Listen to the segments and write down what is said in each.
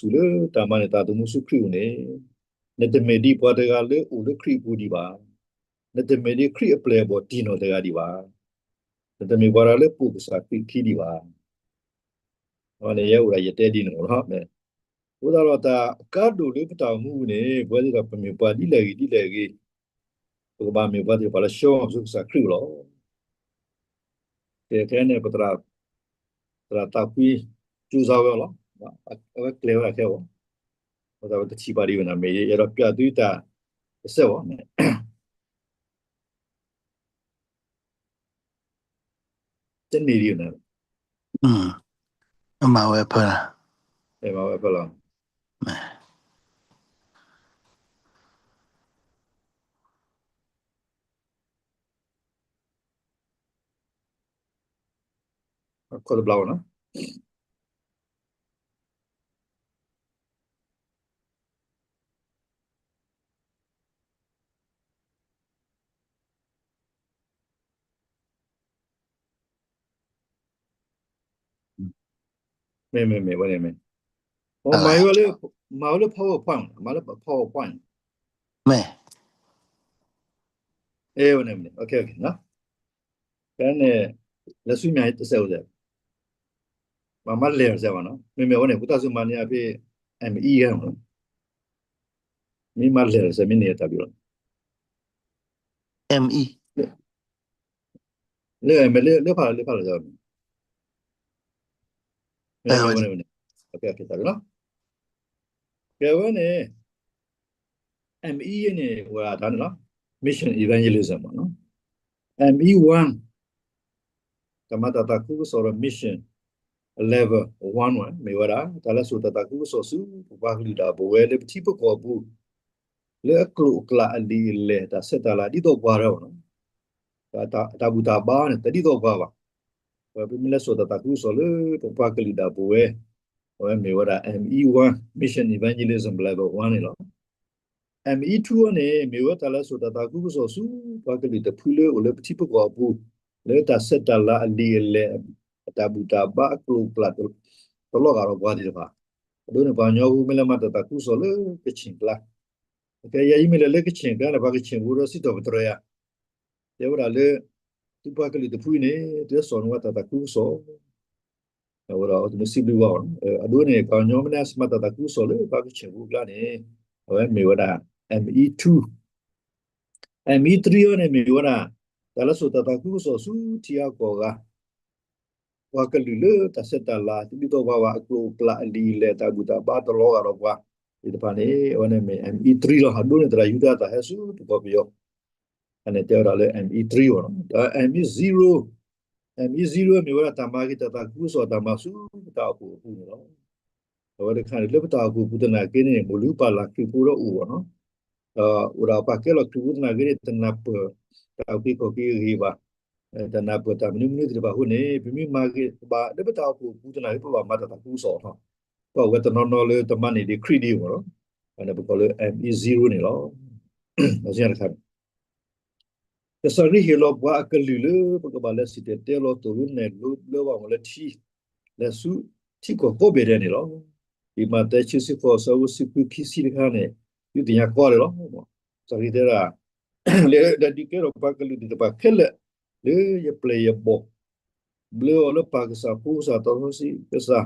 တုၤလၢတၢ်မၤန့ၢ်သးသမူဆူခရံာ်အအိၣ်န့ၣ်, နတမ့ၢ်ဒ်ပှၤတဂၤလၢအိၣ်လၢခရံာ်အပူၤဒံးဘၣ်. နတမ့ၢ်ဒ်ခရံာ်အပျဲၢ်အဘီၣ်တံၢ်နီၢ်တဂၤဒံးဘၣ်. နတမ့ၢ်ပှၤတဂၤလၢပိာ်ကစၢ်ခရံာ်ခံဒံးဘၣ်. အဝဲန့ၣ်ယဲအိၣ်ဒၣ်ယတဲဒ်န့ၣ်လီၤ. အဃိသတးဒီးတၢ်အကါဒိၣ်လၢပတၢ်အိၣ်မူပူၤန့ၣ် ပဝဲသ့ၣ်ဒီးပမ့ၢ်ပှၤဒ်လဲၣ်ဂ့ၤဒ်လဲၣ်ဂ့ၤ, ပကဘၣ်မ့ၢ်ပှၤသ့ၣ်တဖၣ်လၢဆှၢအီၤဆူကစၢ်ခရံာ်အအိၣ်လီၤ. ကဲခဲအံၤန့ၣ် ပသရၣ်, သရၣ်သးကွံ စူၤစၢ်ဝဲအီၤလီၤ. အဝဲကျဲၤဝဲဒၣ်ခဲအံၤ, အဃိသတးဝဲတထံၣ်ဘၣ်ဒံးဝဲန့ၣ် မ့ၢ်ယအဲၣ်ဒိးပျးသုတၢ်တစဲးဘၣ်န့ၣ် တန့ၢ်ဒံးဝဲန့ၣ်, မၤဝဲဖၢလီၤ, မၤဝဲဖၢလီၤ. ခီတဘျီနီၤ. မ့ၢ် မ့ၢ် မ့ၢ် ဝဲန့ၣ်မ့ၢ်, မၤဝဲလၢ မၤဝဲလၢ PowerPoint, မၤလၢ PowerPoint, မ့ၢ်, အဲ ဝဲန့ၣ်မ့ၢ်, ဖဲန့ၣ် လဲၤဆူမဲာ်တစဲးအိၣ်စဲး, မၤမၤလဲၢ်တစဲးဘၣ်နီၤ, မ့မ့ၢ်အဝဲန့ၣ် ပတၢ်စူၢ်မၤန့ၢ်အဖဲ ME ဂၤမ့ၢ်, မ့ၢ်မၤလဲၢ်တစဲး မ့ၢ်န့ၢ်တၢ်ဘျုးလီၤ, ME လၢ မ့ၢ်လၢ လၢဖးလီၤ လၢဖးလီၤ, မ့ၢ်ဝဲန့ၣ်, ကဲဝဲန့ၣ် ME န့ၣ် ဝဲဒၣ်တၢ်န့ၣ်လီၤ, Mission Evangelism မ့ၢ်နီၤ, ME one တၢ်မၤတၢ်သးခုကစီၣ်ဒီး Mission Level one ဝဲ မ့ၢ်ဝဲဒၣ် တၢ်လဲၤစိာ်တၢ်သးခုကစီၣ်ဆူ ပပှၤကလုာ်ဒၣ်ပဝဲလၢပထံပကီၢ်အပူၤ, လၢအကျိာ်အကျဲအလံာ်အလဲၢ် တၢ်ဆဲးတၢ်လၤဒ်သိးပှၤတဂၤဘၣ်နီၤ, တၢ်ဘူၣ်တၢ်ဘါန့ၣ် တဒ်သိးပှၤဘၣ်, ဝဲပမ့ၢ်လဲၤစိာ်တၢ်သးခုကစီၣ်လၢပပှၤကလုာ်ဒၣ်ပဝဲ, အဝဲမ့ၢ်ဝဲဒၣ် ME one, Mission Evangelism Level one န့ၣ်လီၤ. ME two န့ၣ် မ့ၢ်ဝဲတၢ်လဲၤစိာ်တၢ်သးခုကစီၣ်ဆူ ပှၤကလုာ်တဖုလၢအိၣ်လၢပထံပကီၢ်အပူၤ, လၢတၢ်ဆဲးတၢ်လၤအလံာ်အလဲၢ်, အတၢ်ဘူၣ်တၢ်ဘါအကျိာ်အကျဲ တလီၤဂာ်ဒီးပှၤသ့ၣ်တဖၣ်, အဒိန့ၣ် ပှၤကညီဖိမ့ၢ်လဲၤမၤတၢ်သးခုကစီၣ်လၢကချ့ၣ်ကျါ, ကဲယဲအံၤမ့ၢ်လဲၤလၢကချ့ၣ်ကျါန့ၣ် ပှၤကချ့ၣ်ဖိဒီးစံးထီၣ်ပတြၢၤယၤ, တဲဝဲဒၣ်လၢ သုပှၤကလုာ်တဖုန့ၣ် သုစိာ်န့ၢ်ဝဲတၢ်သးခုကစီၣ် အဝဲဒၣ်အဝဲသ့ၣ်မ့ၢ်စံးဘျုးဘၣ်အီၤ, အဒိန့ၣ် ပှၤကညီမ့ၢ်န့ၣ် မၤတၢ်သးခုကစီၣ်လၢပှၤကချ့ၣ်ဖိအကျါန့ၣ် အဝဲမ့ၢ်ဝဲဒၣ် ME two, ME three အံၤန့ၣ် မ့ၢ်ဝဲဒၣ် တၢ်လဲၤစိာ်တၢ်သးခုကစီၣ်ဆူထံဂၤကီၢ်ဂၤ, ပှၤကလုာ်လၢတၢ်ဆဲးတၢ်လၤ တဒ်သိးပှၤဘၣ် အကျိာ်အကျဲအလံာ်အလဲၢ် တၢ်ဘူၣ်တၢ်ဘါတလီၤဂာ်ဒီးပှၤသ့ၣ်တဖၣ်န့ၣ် အဝဲန့ၣ်မ့ၢ် ME three လီၤ. အဒိန့ၣ် သရၣ်ယူဒၤသၣ်ဟဲဆူပကီၢ်ပယီၤ အန့ၣ်တဲဝဲဒၣ်လၢ ME three အီၤလီၤ. ဒီး ME zero, ME zero မ့ၢ်ဝဲဒၣ်တၢ်မၤက့ၤတၢ်သးခုကစီၣ်တၢ်မၤဆူပတၢ်အိၣ်ဖှိၣ်အပူၤန့ၣ်လီၤ. အဝဲတခါန့ၣ် လၢပတၢ်အိၣ်ဖှိၣ်ပူၤသနာ်က့န့ၣ် မိၢ်လုၢ်ပၢ်လၢ်ခရံာ်ဖိဒီးအိၣ်အီၤလီၤ. ဒီးအိၣ်ဒီးပှၤကဲလီၤခရံာ်ဖိသနာ်က့န့ၣ် တနၢ်ပၢၢ်တၢ်အုၣ်က့ၤခီၣ်က့ၤအဂ့ၢ်ဘၣ်, တနၢ်ပၢၢ်တၢ်မနုၤမနုၤသ့ၣ်တဖၣ်အဃိန့ၣ် ပမ့ၢ်မၤက့ၤဘၣ်လၢပတၢ်အိၣ်ဖှိၣ်အပူၤသနာ်က့ ပဘၣ်မၤတၢ်သးခုကစီၣ်အီၤလီၤ. ပှၤဝဲတနီၤနီၤလၢတမၤန့ၢ်ဒံးခရံာ်ဒံးအဂီၢ်လီၤ. အန့ၣ်ပကိးလၢ ME zero န့ၣ်လီၤ. တခါ ကစၢ်ခရံာ်ဟ့ၣ်လီၤပှၤအကလုၢ်လၢ ပကဘၣ်လဲၤစံၣ်တဲၤတဲလီၤသိၣ်လိနဲၣ်လိဘျၢဘၣ်အီၤလၢထံ, လဲၤဆူထံကီၢ်ကိးဘ့ၣ်ဒဲးန့ၣ်လီၤ. လံာ်မးသဲ ဆၢဆံဃိး အဆၢဖိဆံခွံ ခံဆံတခါန့ၣ် သုသ့ၣ်ညါကီးဒဲးလီၤ. ကစၢ်ခရံာ်တဲဒၣ် လဲၤဒုးကဲထီၣ်ပှၤကလုာ်သ့ၣ်တဖၣ်ခဲလၢာ် လၢယပျဲၢ်ယဘီၣ် ဘျၢအီၤလၢပၢ်ကစၢ် ဖိကစၢ် သးစီဆှံကစၢ်,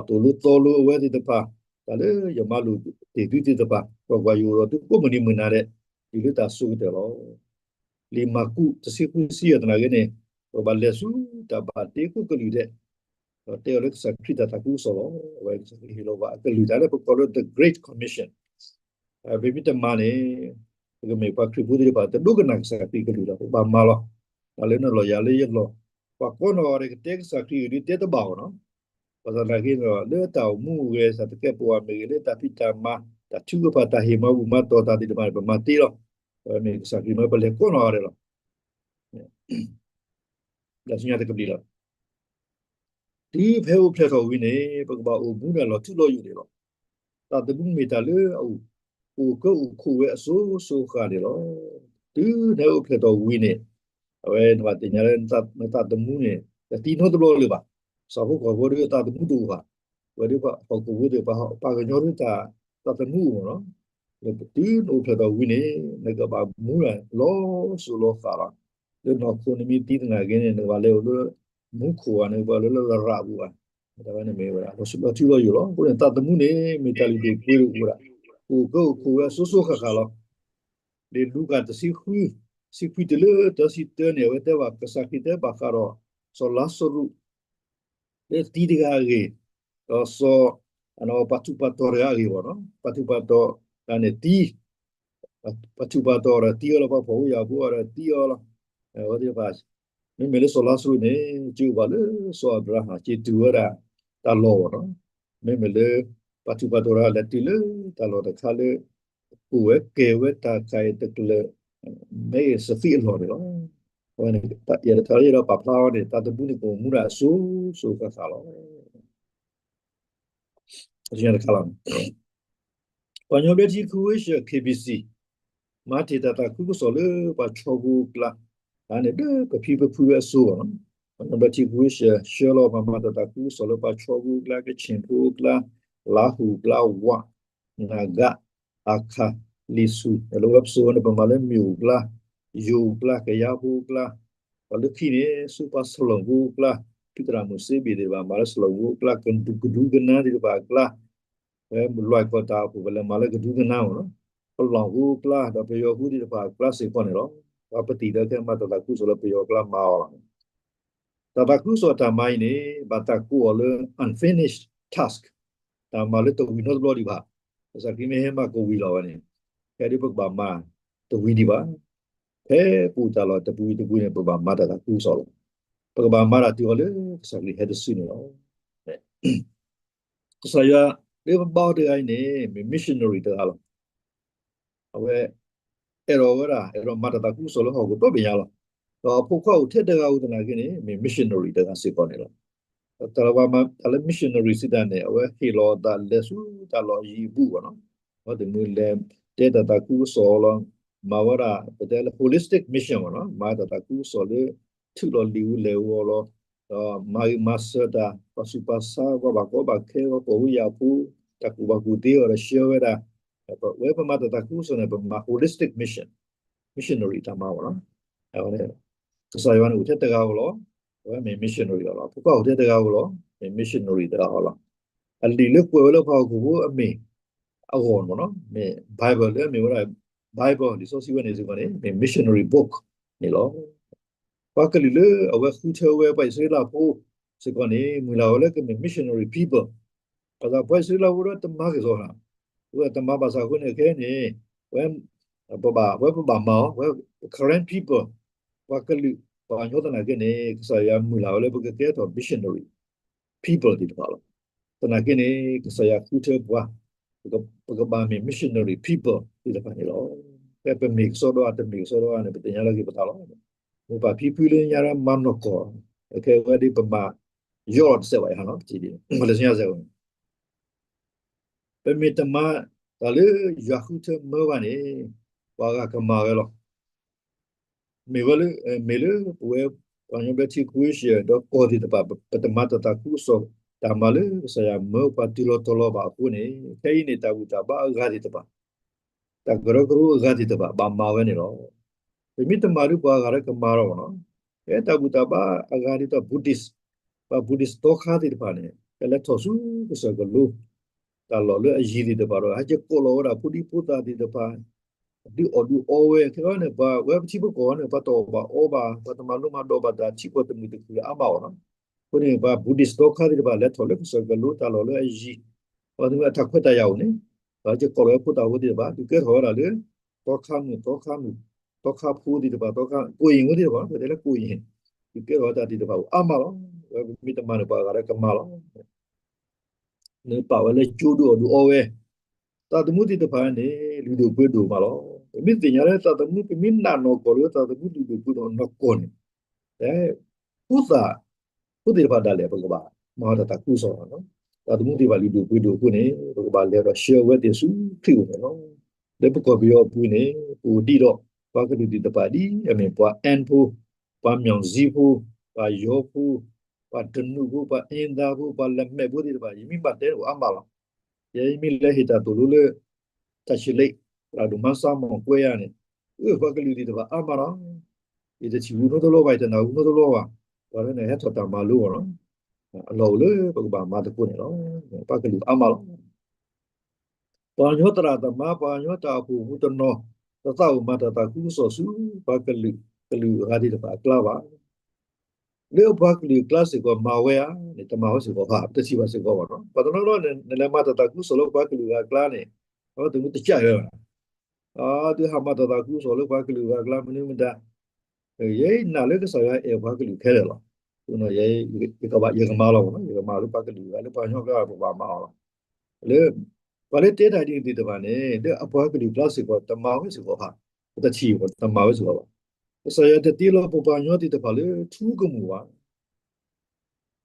ဒီးသိၣ်လိသီလိအဝဲသ့ၣ်တဖၣ် တၢ်လၢယမၤလိာ်တ့ၢ်သုသ့ၣ်တဖၣ်, ကွၢ်ကွၢ်, ယအိၣ်ဒီးသုကိးမုၢ်နံၤမုၢ်နၤဒဲး တုၤလၢတၢ်ဆိကတၢၢ်လီၤ. လံာ်မၢ်ကူး တဆံဃု ဆံယဲၢ်သနာ်က့န့ၣ် ပဘၣ်လဲၤဆူတၢ်ဘၣ်တ့ကိးကလုာ်ဒဲး, ဒီးတဲအီၤလၢကစၢ်ခရံာ်တၢ်သးခုကစီၣ်လီၤ. အဝဲကစၢ်ခရံာ်ဟ့ၣ်လီၤပှၤအကလုၢ်တၢ်လၢပကိးလၢ The Great Commission ပမ့ၢ်တမၤန့ၣ် ပကမ့ၢ်ပှၤခရံာ်ဖိသ့ၣ်တဖၣ် တဒိကနၣ်ကစၢ်ခရံာ်ကလုၢ်ဒီး ပဘၣ်မၤလီၤ. တၢ်လၢနလီၢ်ယၤလၢယလီၢ်, ပှၤကိးနီၢ်ဂၤဒဲးကတဲကစၢ်ခရံာ်အဂ့ၢ်ဒ်တဲတဘၣ်အီၤနီၤ. ဘၣ်ဆၣ်သနာ်က့ဒီး လၢတၢ်အိၣ်မူအဂဲၤ တၢ်တကဲပဝးမ့ၢ်ဂ့ၤ လၢတၢ်ဖံးတၢ်မၤ တၢ်ထုကဖၣ် တၢ်ဟ့ၣ်မၤဘူၣ်မၤတီၢ်တၢ်သ့ၣ်တဖၣ်န့ၣ် ပမၤသ့လီၤ. ပမ့ၢ်ကစၢ်ခရံာ်မ့ၢ်ပလဲၤကိးနီၢ်ဂၤဒဲးလီၤ. ဒီးဆူညါတကပၤလီၤ. တုၤဖဲအိၣ်ဖျဲၣ်ထီၣ်ဝံၤန့ၣ် ပကဘၣ်အိၣ်မူဒၣ်လီၤထူလီၤယိာ်န့ၣ်လီၤ. သးသမူမ့ၢ်တၢ်လၢအအိၣ်, အိၣ်ကၢအိၣ်ခိးဝဲအစိၤစိၤအဃၣ်န့ၣ်လီၤ. တုၤနအိၣ်ဖျဲၣ်ထီၣ်ဝံၤန့ၣ် အဝဲနဘၣ်သ့ၣ်ညါလၢ နသးသမူန့ၣ် တသံနီတဘျီလၢၤဘၣ်. ဆၣ်ဖိကီၢ်ဖိဒီးသးသမူတအိၣ်ဘၣ်. ဝဲဒၣ်ဟီၣ်ခိၣ်ဖိသ့ၣ်တဖၣ် ပှၤကညီဒ်တၢ်သးသမူအဂီၢ်လီၤ. လၢတုၤနအိၣ်ဖျဲၣ်ထီၣ်ဝံၤန့ၣ် နကဘၣ်မူလၢလီၤစိၤလီၤဃာ်လီၤ. လၢနီၢ်ခိနမ့ၢ်သံသနာ်က့န့ၣ် နကဘၣ်လဲၤအိၣ်လၢမူခိၣ်ဧါ, နကဘၣ်လဲၤလၢလရာ်ပူၤဧါ, တၢ်ဝဲန့ၣ်မ့ၢ်ဝဲဒၣ် လီၤထူလီၤယိာ်လီၤ. အဃိန့ၣ် သးသမူန့ၣ် မ့ၢ်တၢ်လုၢ်ဒိၣ်ပှ့ၤဒိၣ်အိၣ်ဝဲဒၣ်, ကအိၣ်ကဲအိၣ်ခိးဝဲအစိၤစိၤဃၣ်ဃၣ်လီၤ. လံာ်လူၤကၣ်တဆံဃု, ဆံခွံတုၤလၢသၢဆံတၢန့ၣ် အဝဲတဲဘၣ် ကစၢ်ခရံာ်တဲဘၣ်ဃးဒီး စီၤလါစရူး လၢသံတဂၤအဂ့ၢ်, ဒီးစီၤ ပှၤထူးပှၤတီၤတဂၤအဂ့ၢ်ဘၣ်နီၤ, ပှၤထူးပှၤတီၤတဂၤန့ၣ်သံ, ပှၤထူးပှၤတီၤဒီးသံအီၤလီၤ, ပှၤဖှီၣ်ဖိယာ်ဖိဒီးသံအီၤလီၤ. အဝဲသ့ၣ်တဖၣ် မ့မ့ၢ်လၢစီၤလါစရူးန့ၣ် က့ၤအိၣ်ဘၣ်လၢစီၤအၤဘြၤဟၣ် က့ၤတုၤဝဲဒၣ်တၢ်လီၢ်ဘၣ်နီၤ. မ့မ့ၢ်လၢ ပှၤထူးပှၤတီၤတဂၤလဲၤတုၤလၢတၢ်လီၢ်တခါလၢ အိၣ်ဝဲကဲၤဝဲတၢ်ခါအံၤတကျၢၤ မ့ၢ်စသံအလီၢ်န့ၣ်လီၤ. အဝဲန့ၣ် ယတထီၣ်ယဲဒီးပာ်ဖျါအီၤန့ၣ် သးသမူန့ၣ်ကအိၣ်မူဒၣ်အစိၤစိၤဃၣ်ဃၣ်လီၤ. တခါလီၤ, ပှၤကညီဘျၢထံခဝ့ၡၢၣ် K B C မၤတ့ၢ်တၢ်သးခုကစီၣ်လၢပှၤဆီဖိအကျါ, အန့ၣ်ဒ်ပဖံပဖုဝဲအစိၤဘၣ်နီၤ. ပှၤကညီဘျၢထံခဝ့ၡၢၣ် ဆှၢလီၤပှၤမၤတၢ်သးခုကစီၣ်လၢပှၤဆီဖိအကျါ, ကခ့ၣ်ဖိအကျါ, လါဟူအကျါ, ဝး, နၤဂၤ, အခါ, လံာ်ဆူၣ်, လၢဝဲပစိၤဝဲန့ၣ် ပမၤလၢမ့ၣ်အူအကျါ, ယိၤအကျါ, ကယါဖိအကျါ, ပှၤလၢခံန့ၣ် ဆူပှၤစလီၢ်ဖိအကျါ, ဖုသရၣ်မုၣ်စ့ဘ့ၣ်သ့ၣ်တဖၣ် မၤလၢစလီၢ်ဖိအကျါ, ကဒူးကဒူကနါသ့ၣ်တဖၣ်အကျါ, ဝဲလွဲၢ်ကီၢ်တၢ်အိၣ်ဖှိၣ် ပလဲၤမၤလၢကဒူကနါမ့ၢ်နီၤ, ပလီၢ်ဖိအကျါ ဒီးပယီၤဖိသ့ၣ်တဖၣ်အကျါစ့ၢ်ကီးန့ၣ်လီၤ. ပှၤပတံာ်လၢခဲမၤတၢ်သးခုကစီၣ်လၢပယီၤအကျါမၤအီၤလီၤ. တၢ်သးခုကစီၣ်တၢ်မၤအံၤန့ၣ် ဘၣ်တၢ်ကိးအီၤလၢ unfinished task, တၢ်မၤလၢတဝံၤနီတဘျီဒံးဘၣ်. ကစၢ်ခရံာ်မ့ၢ်ဟဲမၤကဝံၤလီၤဝဲန့ၣ်, ခဲဒ်ပကဘၣ်မၤတဝံၤဒံးဘၣ်. ဖဲပအိၣ်တၢ်လီၢ်တပူၤတပူၤန့ၣ် ပဘၣ်မၤတၢ်သးခုကစီၣ်လီၤ. ပကဘၣ်မၤတၢ်တုၤအီၤလၢကစၢ်ခရံာ်ဟဲတစုန့ၣ်လီၤ. ကစၢ်ယွၤလၢပဘါအီၤတဂၤအံၤန့ၣ် မ့ၢ် missionary တဂၤလီၤ. အဝဲ အဲၣ်ဒိးဝဲဒၣ် အဲၣ်ဒိးမၤတၢ်သးခုကစီၣ်လၢဟီၣ်ခိၣ်ဒီဘ့ၣ်ညါလီၤ. ဒီးအဖိခွါအိၣ်ထဲတဂၤဧိၤသနာ်က့န့ၣ် မ့ၢ် missionary တဂၤစ့ၢ်ကီးန့ၣ်လီၤ. တၢ်လၢပှၤမၤတၢ်လၢ missionary စံးတၢ်န့ၣ် အဝဲဟ့ၣ်လီၤအသးလဲၤဆူတၢ်လီၢ်အယံၤအဘူးဘၣ်နီၤ. ပှၤတမုၢ်လဲၤတဲတၢ်သးခုကစီၣ်လီၤ. မၤဝဲဒၣ် ပတဲလၢ holistic mission ဘၣ်နီၤ, မၤတၢ်သးခုကစီၣ်လၢ ထုးလီၤလံာ်အူလဲၢ်အူအီၤလီၤ. ဒီးမၤဂ့ၤမၤစၢၤတၢ် ပှၤဆူးပှၤဆါ ပှၤဘၣ်ကီဘၣ်ခဲ ပှၤဖှီၣ်ဖိယာ်ဖိ တၢ်ကူၣ်ဘၣ်ကူၣ်သ့အီၤဒီးဆှၢဝဲဒၣ်. ဝဲပမၤတၢ်သးခုကစီၣ်န့ၣ် ပမၤ holistic mission, missionary တၢ်မၤဘၣ်နီၤ. ကစၢ်ယွၤန့ၣ်အိၣ်ထဲတဂၤဧိၤလီၤ. အဝဲမ့ၢ် missionary လီၤ. အဖိခွါအိၣ်ထဲတဂၤဧိၤလီၤ. မ့ၢ် missionary တဂၤဧိၤလီၤ. အလံာ်လၢကွဲးဝဲလၢပှၤဟီၣ်ခိၣ်ဖိအမ့ၢ်အဂီၢ်မ့ၢ်နီၤ, မ့ၢ် Bible လၢအမ့ၢ်ဝဲဒၣ် Bible လံာ်စီဆှံဝဲန့ၣ်စ့ၢ်ကီးန့ၣ် မ့ၢ် missionary book န့ၣ်လီၤ. ပှၤကလုာ်လၢအဝဲဃုထၢဝဲပှၤအံၣ်စရ့လးဖိစ့ၢ်ကီးန့ၣ် မုၢ်လၢ်ဝဲလၢကမ့ၢ် missionary people. ဘၣ်ဆၣ်ပှၤအံၣ်စရ့လးဖိဒီးတမၤက့ၤစီၤနၤ, ဝဲတမၤဘၣ်ဆၣ်အဃိန့ၣ် ခဲအံၤန့ၣ် ဝဲ ပဘၣ် ဝဲပဘၣ်မၤအီၤ, ဝဲ Karen people, ပှၤကလုာ် ပှၤကညီသနာ်က့န့ၣ် ကစၢ်ယွၤမုၢ်လၢ်ဝဲလၢပကကဲထီၣ် missionary people သ့ၣ်တဖၣ်လီၤ. သနာ်က့န့ၣ် ကစၢ်ယွၤဃုထၢပှၤ ပကဘၣ်မ့ၢ် missionary people သ့ၣ်တဖၣ်န့ၣ်လီၤ. ဖဲပမ့ၢ်ကစီဒီဧါ တမ့ၢ်ကစီဒီဧါန့ၣ် ပသ့ၣ်ညါလၢအဂ့ၤပသးလီၤ. မိၢ်ပၢ်ဖံဖုလၢညါမၤနီၢ်ကီၢ် ခဲအံၤဝဲဒၣ်ပမၤယီၢ်တစဲးဘၣ်ယဟါနီၤ, ပထံၣ်ဒ်ပလဲၤဆူညါစဲးဝဲန့ၣ် ပမ့ၢ်တမၤတၢ်လၢယွၤဃုထၢမၢဘၣ်န့ၣ် ပှၤဂၤကမၤဝဲလီၤ. မ့ၢ်ဝဲလၢ မ့ၢ်လၢပဝဲ ပှၤကညီဘျၢထံခဝ့ၡၢၣ် ဒီးကီၢ်သ့ၣ်တဖၣ် ပတမၤတၢ်သးခုကစီၣ် တၢ်မၤလၢကစၢ်ယွၤမၢပှၤတုၤလီၤတီၤလီၤဘၣ်အဃိန့ၣ် ခဲအံၤန့ၣ် တၢ်ဘူၣ်တၢ်ဘါအဂၤသ့ၣ်တဖၣ် တၢ်ကရၢကရိအဂၤသ့ၣ်တဖၣ် ဘၣ်မၤဝဲန့ၣ်လီၤ. ပမ့ၢ်တမၤဒီးပှၤဂၤလၢကမၤလီၤဘၣ်နီၤ. ဖဲတၢ်ဘူၣ်တၢ်ဘါအဂၤဒ်သိး Buddhist, ပှၤ Buddhist သီခါသ့ၣ်တဖၣ်န့ၣ် ကလဲၤထီၣ်ဆူကစၢၢ်ကလိ တၢ်လီၢ်လၢအယံၤသ့ၣ်တဖၣ်ဒီး ဟဲက့ၤကိးလီၤဝဲဒၣ်ဖိဒံဖိသၣ်သ့ၣ်တဖၣ် ဒုးအီၣ်ဒုးအီဝဲ ခဲအံၤန့ၣ် ပှၤဝဲပထံပကီၢ်န့ၣ် ပှၤတအီၣ်ဘၣ်အီဘၣ် ပှၤတမၤလိမၤဒိးဘၣ်တၢ်ထံကီၢ်တမုာ်တခုၣ်လၢအါမးအီၤနီၤ. အဃိန့ၣ် ပှၤ Buddhist သီခါသ့ၣ်တဖၣ် လဲၤထီၣ်လၢကစၢၢ်ကလိတၢ်လီၢ်လၢအယံၤ ပှၤသမုၢ်အတၢ်ခွဲးတၢ်ယာ်အိၣ်န့ၣ် ပှၤက့ၤကိးလီၤဝဲဖိသၣ်ဖိသ့ၣ်တဖၣ် ဒုးကဲထီၣ်ဝဲဒၣ်လၢ သီခါမုၣ် သီခါမုၣ် သီခါဖိသ့ၣ်တဖၣ် သီခါ ကိးယံၤဖိသ့ၣ်တဖၣ် ပတဲလၢကိးယံၤ ဒုးကဲထီၣ်ဝဲတၢ်သ့ၣ်တဖၣ်အိၣ်အါမးလီၤ. ဝဲပမ့ၢ်တမၤန့ၣ် ပှၤဂၤလၢကမၤလီၤ. နပာ်ဝဲလၢကၠိဒုးအီၣ်ဒုးအီဝဲ သးသမူသ့ၣ်တဖၣ်န့ၣ် လုၢ်ဒိၣ်ပှ့ၤဒိၣ်မးလီၤ. ပမ့ၢ်သ့ၣ်ညါလၢသးသမူ ပမ့ၢ်နာ်နီၢ်ကီၢ်လၢသးသမူလုၢ်ဒိၣ်ပှ့ၤဒိၣ်နီၢ်ကီၢ်န့ၣ် တဲ ဖိသၣ် ဖိသ့ၣ်တဖၣ်ဒၣ်လဲာ် ပကဘၣ်မၤတၢ်သးခုကစီၣ်လီၤ. သးသမူသ့ၣ်တဖၣ်လုၢ်ဒိၣ်ပှ့ၤဒိၣ်အဃိန့ၣ် ပကဘၣ်လဲၤဒီးဆှၢအဝဲသ့ၣ်ဆူခရံာ်အအိၣ်န့ၣ်လီၤ. လၢပကီၢ်ပယီၤအပူၤန့ၣ် ပအိၣ်ဒံးဒီး ပှၤကလုာ်သ့ၣ်တဖၣ်ဒ်အမ့ၢ်ပှၤ An ဖိ, ပှၤ မၠီၣ်စံဖိ, ပှၤယီၤဖိ, ပ ပှၤတနူးဖိ ပှၤအ့ၣ်ဒါဖိ ပှၤလမဲာ်ဖိသ့ၣ်တဖၣ် ယမ့ၢ်ဘၣ်တဲန့ၣ် အိၣ်အါမးလီၤ. ယဲယမ့ၢ်လဲၤဟ့ၣ်တၢ်သိၣ်လိလၢ တၢ်ဆံးလ့ ပှၤဒိၣ်မးစၢ်မီၢ်ကွဲယၤန့ၣ်, အၢ ပှၤကလုာ်သ့ၣ်တဖၣ်အါမးလီၤ. ယတထံၣ်ဝူနီတဘျီဘၣ်, ယတနၢ်ဟူနီတဘျီဘၣ်, ပှၤလၢန့ၣ်ဟဲထီၣ်တၢ်မၤလိအီၤလီၤ. အလီၢ်အိၣ်လၢပကဘၣ်မၤသကိးန့ၣ်လီၤ. ပှၤကလုာ်အါမးလီၤ. ပှၤကညီသရၣ်သမါ ပှၤကညီတၢ်အိၣ်ဖှိၣ်ဖိတနီၤ တသးအိၣ်မၤတၢ်သးခုကစီၣ်ဆူ ပှၤကလုာ် ကလုာ်အဂၤသ့ၣ်တဖၣ်အကျါဘၣ်. လၢအပှၤကလုာ်အကျါစ့ၢ်ကီးမၤဝဲဧါန့ၣ် တမၤဝဲစ့ၢ်ကီးဘၣ်, တထံၣ်ဘၣ်စ့ၢ်ကီးဘၣ်နီၤ. ပှၤတနီၤနီၤန့ၣ် နလဲၤမၤတၢ်သးခုကစီၣ်လၢပှၤကလုာ်အဂၤအကျါန့ၣ် အဝဲသ့ၣ်မ့ၢ်တကးဝဲဘၣ်. အဒုးဟးမၤတၢ်သးခုကစီၣ်လၢပှၤကလုာ်အဂၤအကျါ မနုၤမတၤ ယဲနာ်လၢကစၢ်ယွၤအဲၣ်ပှၤကလုာ်ခဲလၢာ်လီၤ. ယကမၤလီၤ, ယကမၤလၢပှၤကလုာ်အဂၤ လၢပှၤကညီကျါ ပဘၣ်မၤအီၤလီၤ. လၢ ပှၤလၢတဲတၢ်ဒ်န့ၣ်သ့ၣ်တဖၣ်န့ၣ် လၢအပှၤကလုာ်ကျါစ့ၢ်ကီး တမၤဝဲစ့ၢ်ကီးဘၣ်, ပတထံၣ်ဘၣ် တမၤဝဲစ့ၢ်ကီးဘၣ်. ကစၢ်ယွၤတတ့လီၤပပှၤကညီသ့ၣ်တဖၣ်လၢထူကမူၣ်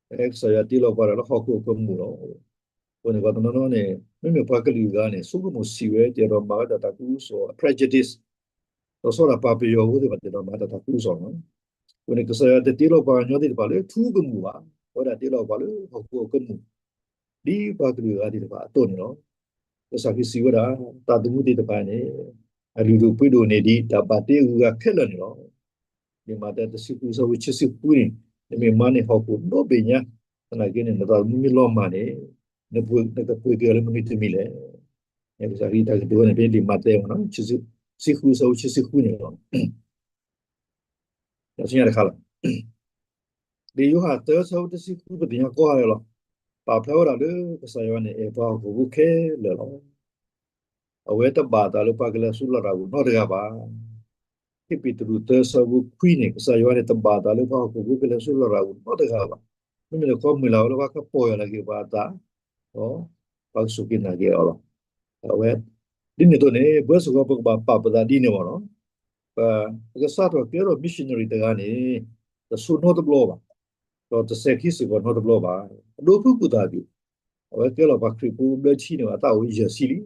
ဘၣ်. ကစၢ်ယွၤတ့လီၤပှၤတၢ်လၢဟီၣ်ခိၣ်အကမူၣ်လီၤ. အဃိန့ၣ် ပှၤတနီၤနီၤန့ၣ် မ့မ့ၢ်ပှၤကလုာ်အဂၤန့ၣ် ဆိကမိၣ်ဆံးဝဲ တဲဒီးမၤဝဲဒၣ်တၢ်သးခုကစီၣ် prejudice ဒီးဆီဒၣ်ပှၤပယီၤဖိသ့ၣ်တဖၣ် တဲဒီးမၤတၢ်သးခုကစီၣ်လီၤ. အဃိန့ၣ် ကစၢ်ယွၤတတ့လီၤပှၤကညီသ့ၣ်တဖၣ်လၢထူကမူၣ်ဘၣ်, အဝဲဒၣ်တ့လီၤပှၤလၢဟီၣ်ခိၣ်အကမူၣ် ဒ်ပှၤကလုာ်အဂၤသ့ၣ်တဖၣ်အသိးန့ၣ်လီၤ. ကစၢ်ခရံာ်စံးဝဲဒၣ် သးသမူသ့ၣ်တဖၣ်န့ၣ် အလုၢ်ဒိၣ်ပှ့ၤဒိၣ်န့ၢ်ဒံးတၢ်ဘၣ်တ့အဂုၤအဂၤခဲလၢာ်န့ၣ်လီၤ. လံာ်မးသဲတဆံဃု အဆၢဖိခံဆံဃုန့ၣ်, နမ့ၢ်မၤန့ၢ်ဟီၣ်ခိၣ်ဒီဘ့ၣ်ညါ, သနာ်က့န့ၣ် နသးသမူမ့ၢ်လီၤမၢ်န့ၣ်, နကပှ့ၤက့ၤအီၤလၢမနုၤတမံၤလဲၣ်. ကစၢ်ခရံာ်တၢ်ကတိၤဝဲန့ၣ် ဖဲလံာ်မးသဲ ဆံဃု အဆၢဖိခံဆံဃုန့ၣ်လီၤ. တခါလီၤ. လံာ်ယိၤဟၣ်သၢ အဆၢဖိတဆံဃု ပသ့ၣ်ညါကိးဂၤဒဲးလီၤ. ပာ်ဖျါဝဲဒၣ်လၢ ကစၢ်ယွၤန့ၣ် အဲၣ်ပှၤဟီၣ်ခိၣ်ဖိခဲလၢာ်လီၤ. အဝဲတဘၣ်အသးလၢပှၤကလဲၤဆူလရာ်ပူၤနီတဂၤဘၣ်. ခံပ့းတရူးသၢ အဆၢဖိခွံန့ၣ် ကစၢ်ယွၤန့ၣ် တဘၣ်အသးလၢပှၤဟီၣ်ခိၣ်ဖိကလဲၤဆူလရာ်ပူၤနီတဂၤဘၣ်. မ့မ့ၢ်တခီမုၢ်လၢ်ဝဲလၢပှၤကပီၢ်ယၢ်လီၤက့ၤပှၤအသး, ဒီးပှၤကစူၢ်က့ၤနာ်က့ၤအီၤလီၤ. အဝဲ ဒ်န့ၣ်အသိးန့ၣ် ပဝဲစ့ၢ်ကီး ပကဘၣ်ပာ်ပသးဒ်န့ၣ်မ့ၢ်နီၤ. ပ ပကစးထီၣ်ကဲထီၣ် missionary တဂၤန့ၣ် တဆိနီတဘျီဘၣ်, ဒီးတစဲးခံစ့ၢ်ကီးနီတဘျီဘၣ်. အဒိဖုကူၣ်သးဒုး အဝဲကဲလီၤပှၤခရံာ်ဖိဘျၢထံန့ၣ် အသးအိၣ်ယဲၢ်ဆံလံ.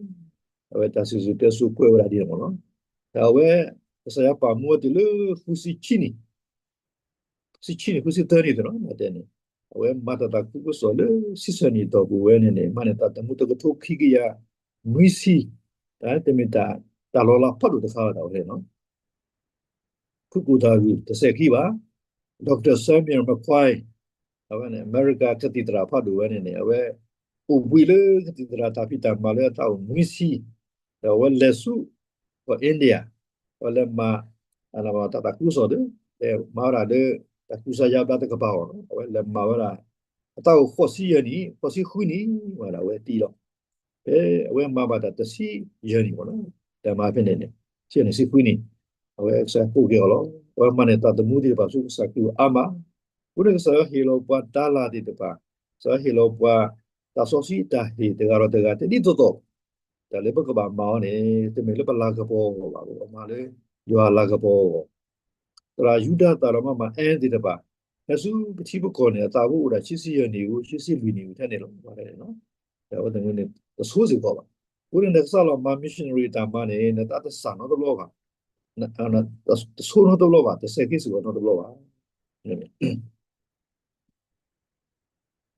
အဝဲတၢ်စံၣ်စိၤတဲစိၤကွဲးဝဲဒၣ်ဒ်န့ၣ်မ့ၢ်နီၤ. ဒီးအဝဲ ကစၢ်ယွၤပာ်မူဝဲတုၤလၢ ဃုဆံခံနံၣ် ဃုဆံခံနံၣ် ဃုဆံသၢနံၣ်သ့ၣ်နီၤ မၤတဲန့ၣ်, အဝဲမၤတၢ်သးခုကစီၣ်လၢ ဆံဆၢနံၣ်အတီၢ်ပူၤဝဲန့ၣ်န့ၣ် မၤန့ၢ်သးသမူတကထိခံကယၤနွံဆံ, တၢ်တမ့ၢ်တၢ်လီၤလးဖးဒိၣ်တခါလီၤ တၢ်ဝဲန့ၣ်လီၤ. ဖုကူၣ်သးဂုၢ် တစဲးခံဘၣ်, Doctor Samuel McCoy အဝဲန့ၣ် အမဲရကၤကသံၣ်သရၣ်ဖးဒိၣ်ဝဲန့ၣ်န့ၣ် အဝဲ အိၣ်ဘှံးလၢကသံၣ်သရၣ် တၢ်ဖံးတၢ်မၤလၢအသးအိၣ်နွံဆံ, ဒီးအဝဲလဲၤဆူ ကီၢ် India အဝဲလဲၤမၤ တၢ်သးခုကစီၣ်ဒီး လဲၤမၤဝဲဒၣ်လၢ တၢ်ကူစါယါဘျါတကပၤအီၤလီၤ. အဝဲလဲၤမၤဝဲဒၣ် အသးအိၣ်ဃိးဆံယဲၢ်နံၣ် ဃိးဆံဃုနံၣ် ဝဲဒၣ်အဝဲသံလီၤ. ဖဲအဝဲမၤဘၣ်တၢ်တဆံယဲၢ်နံၣ်မ့ၢ်နီၤ တၢ်မၤဖဲန့ၣ်န့ၣ် ဆံယဲၢ်နံၣ် ဆံဃုနံၣ် အဝဲကစၢ်ယွၤကိးက့ၤအီၤလီၤ. အဝဲမၤန့ၢ်သးသမူသ့ၣ်တဖၣ်ဆူကစၢ်ခရံာ်အအိၣ်အါမး, အဃိန့ၣ်ကစၢ်ယွၤဟ့ၣ်လီၤပှၤတၤလၢ်သ့ၣ်တဖၣ်, ကစၢ်ယွၤဟ့ၣ်လီၤပှၤ တၢ်စီဆှံတၢ်ဟ့ၣ်တဂၤဒီးတဂၤတဒ်သိးသိး, တၢ်လၢပကဘၣ်မၤအီၤန့ၣ် တမ့ၢ်လၢပလၤကပီၤအဂီၢ်ဘၣ်, ပဘၣ်မၤလၢယွၤအလၤကပီၤအဂီၢ် သရၣ်ယူဒၤသၣ်ဒီးမၤမၤအဲၣ်သ့ၣ်တဖၣ် ဟဲဆူပထံပကီၢ်န့ၣ် အသးအိၣ်အိၣ်ဒၣ်ခံဆံယဲၢ်နံၣ်ဧိၤ ခံဆံလွံၢ်နံၣ်ဧိၤထဲန့ၣ်လီၤ. အဝဲသ့ၣ်န့ၣ် တဆိစ့ၢ်ကီးဘၣ်. အဃိန့ၣ် နကစၢ်လီၤမၤ missionary တၢ်မၤန့ၣ် နတၢ်တစၢ်နီတဘျီဘၣ်, တဆိနီတဘျီဘၣ်, တစဲးက့ၤစ့ၢ်ကီးနီတ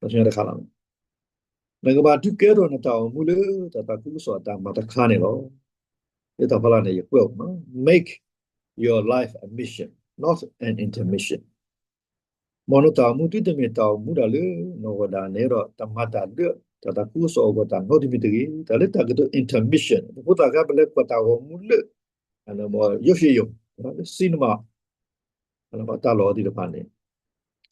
ဘျီဘၣ်. တခါလီၤ. နကဘၣ်ဒုးကဲထီၣ်နတၢ်အိၣ်မူလၢတၢ်သးခုကစီၣ်အတၢ်မၤတခါန့ၣ်လီၤ. လၢတၢ်ဖီလာ်န့ၣ် ယကွဲးအီၤမ့ၢ်နီၤ Make your life a mission, not an intermission. မ်နတၢ်အိၣ်မူသုတမ့ၢ်တၢ်အိၣ်မူဒၣ်လၢ နဂီၢ်ဒၣ်နဲဒီး တၢ်မၤတၢ်လၢတၢ်သးခုကစီၣ်အဂီၢ်တၢ်နီတမံၤတဂ့ၤ. တၢ်လၢတၢ်ကတိၤ intermission ပဖိသၣ်ခါ ပလဲၤကွၢ်တၢ်ဂီၤမူလၢ ယိယိယိ cinema တၢ်လီၢ်သ့ၣ်တဖၣ်န့ၣ်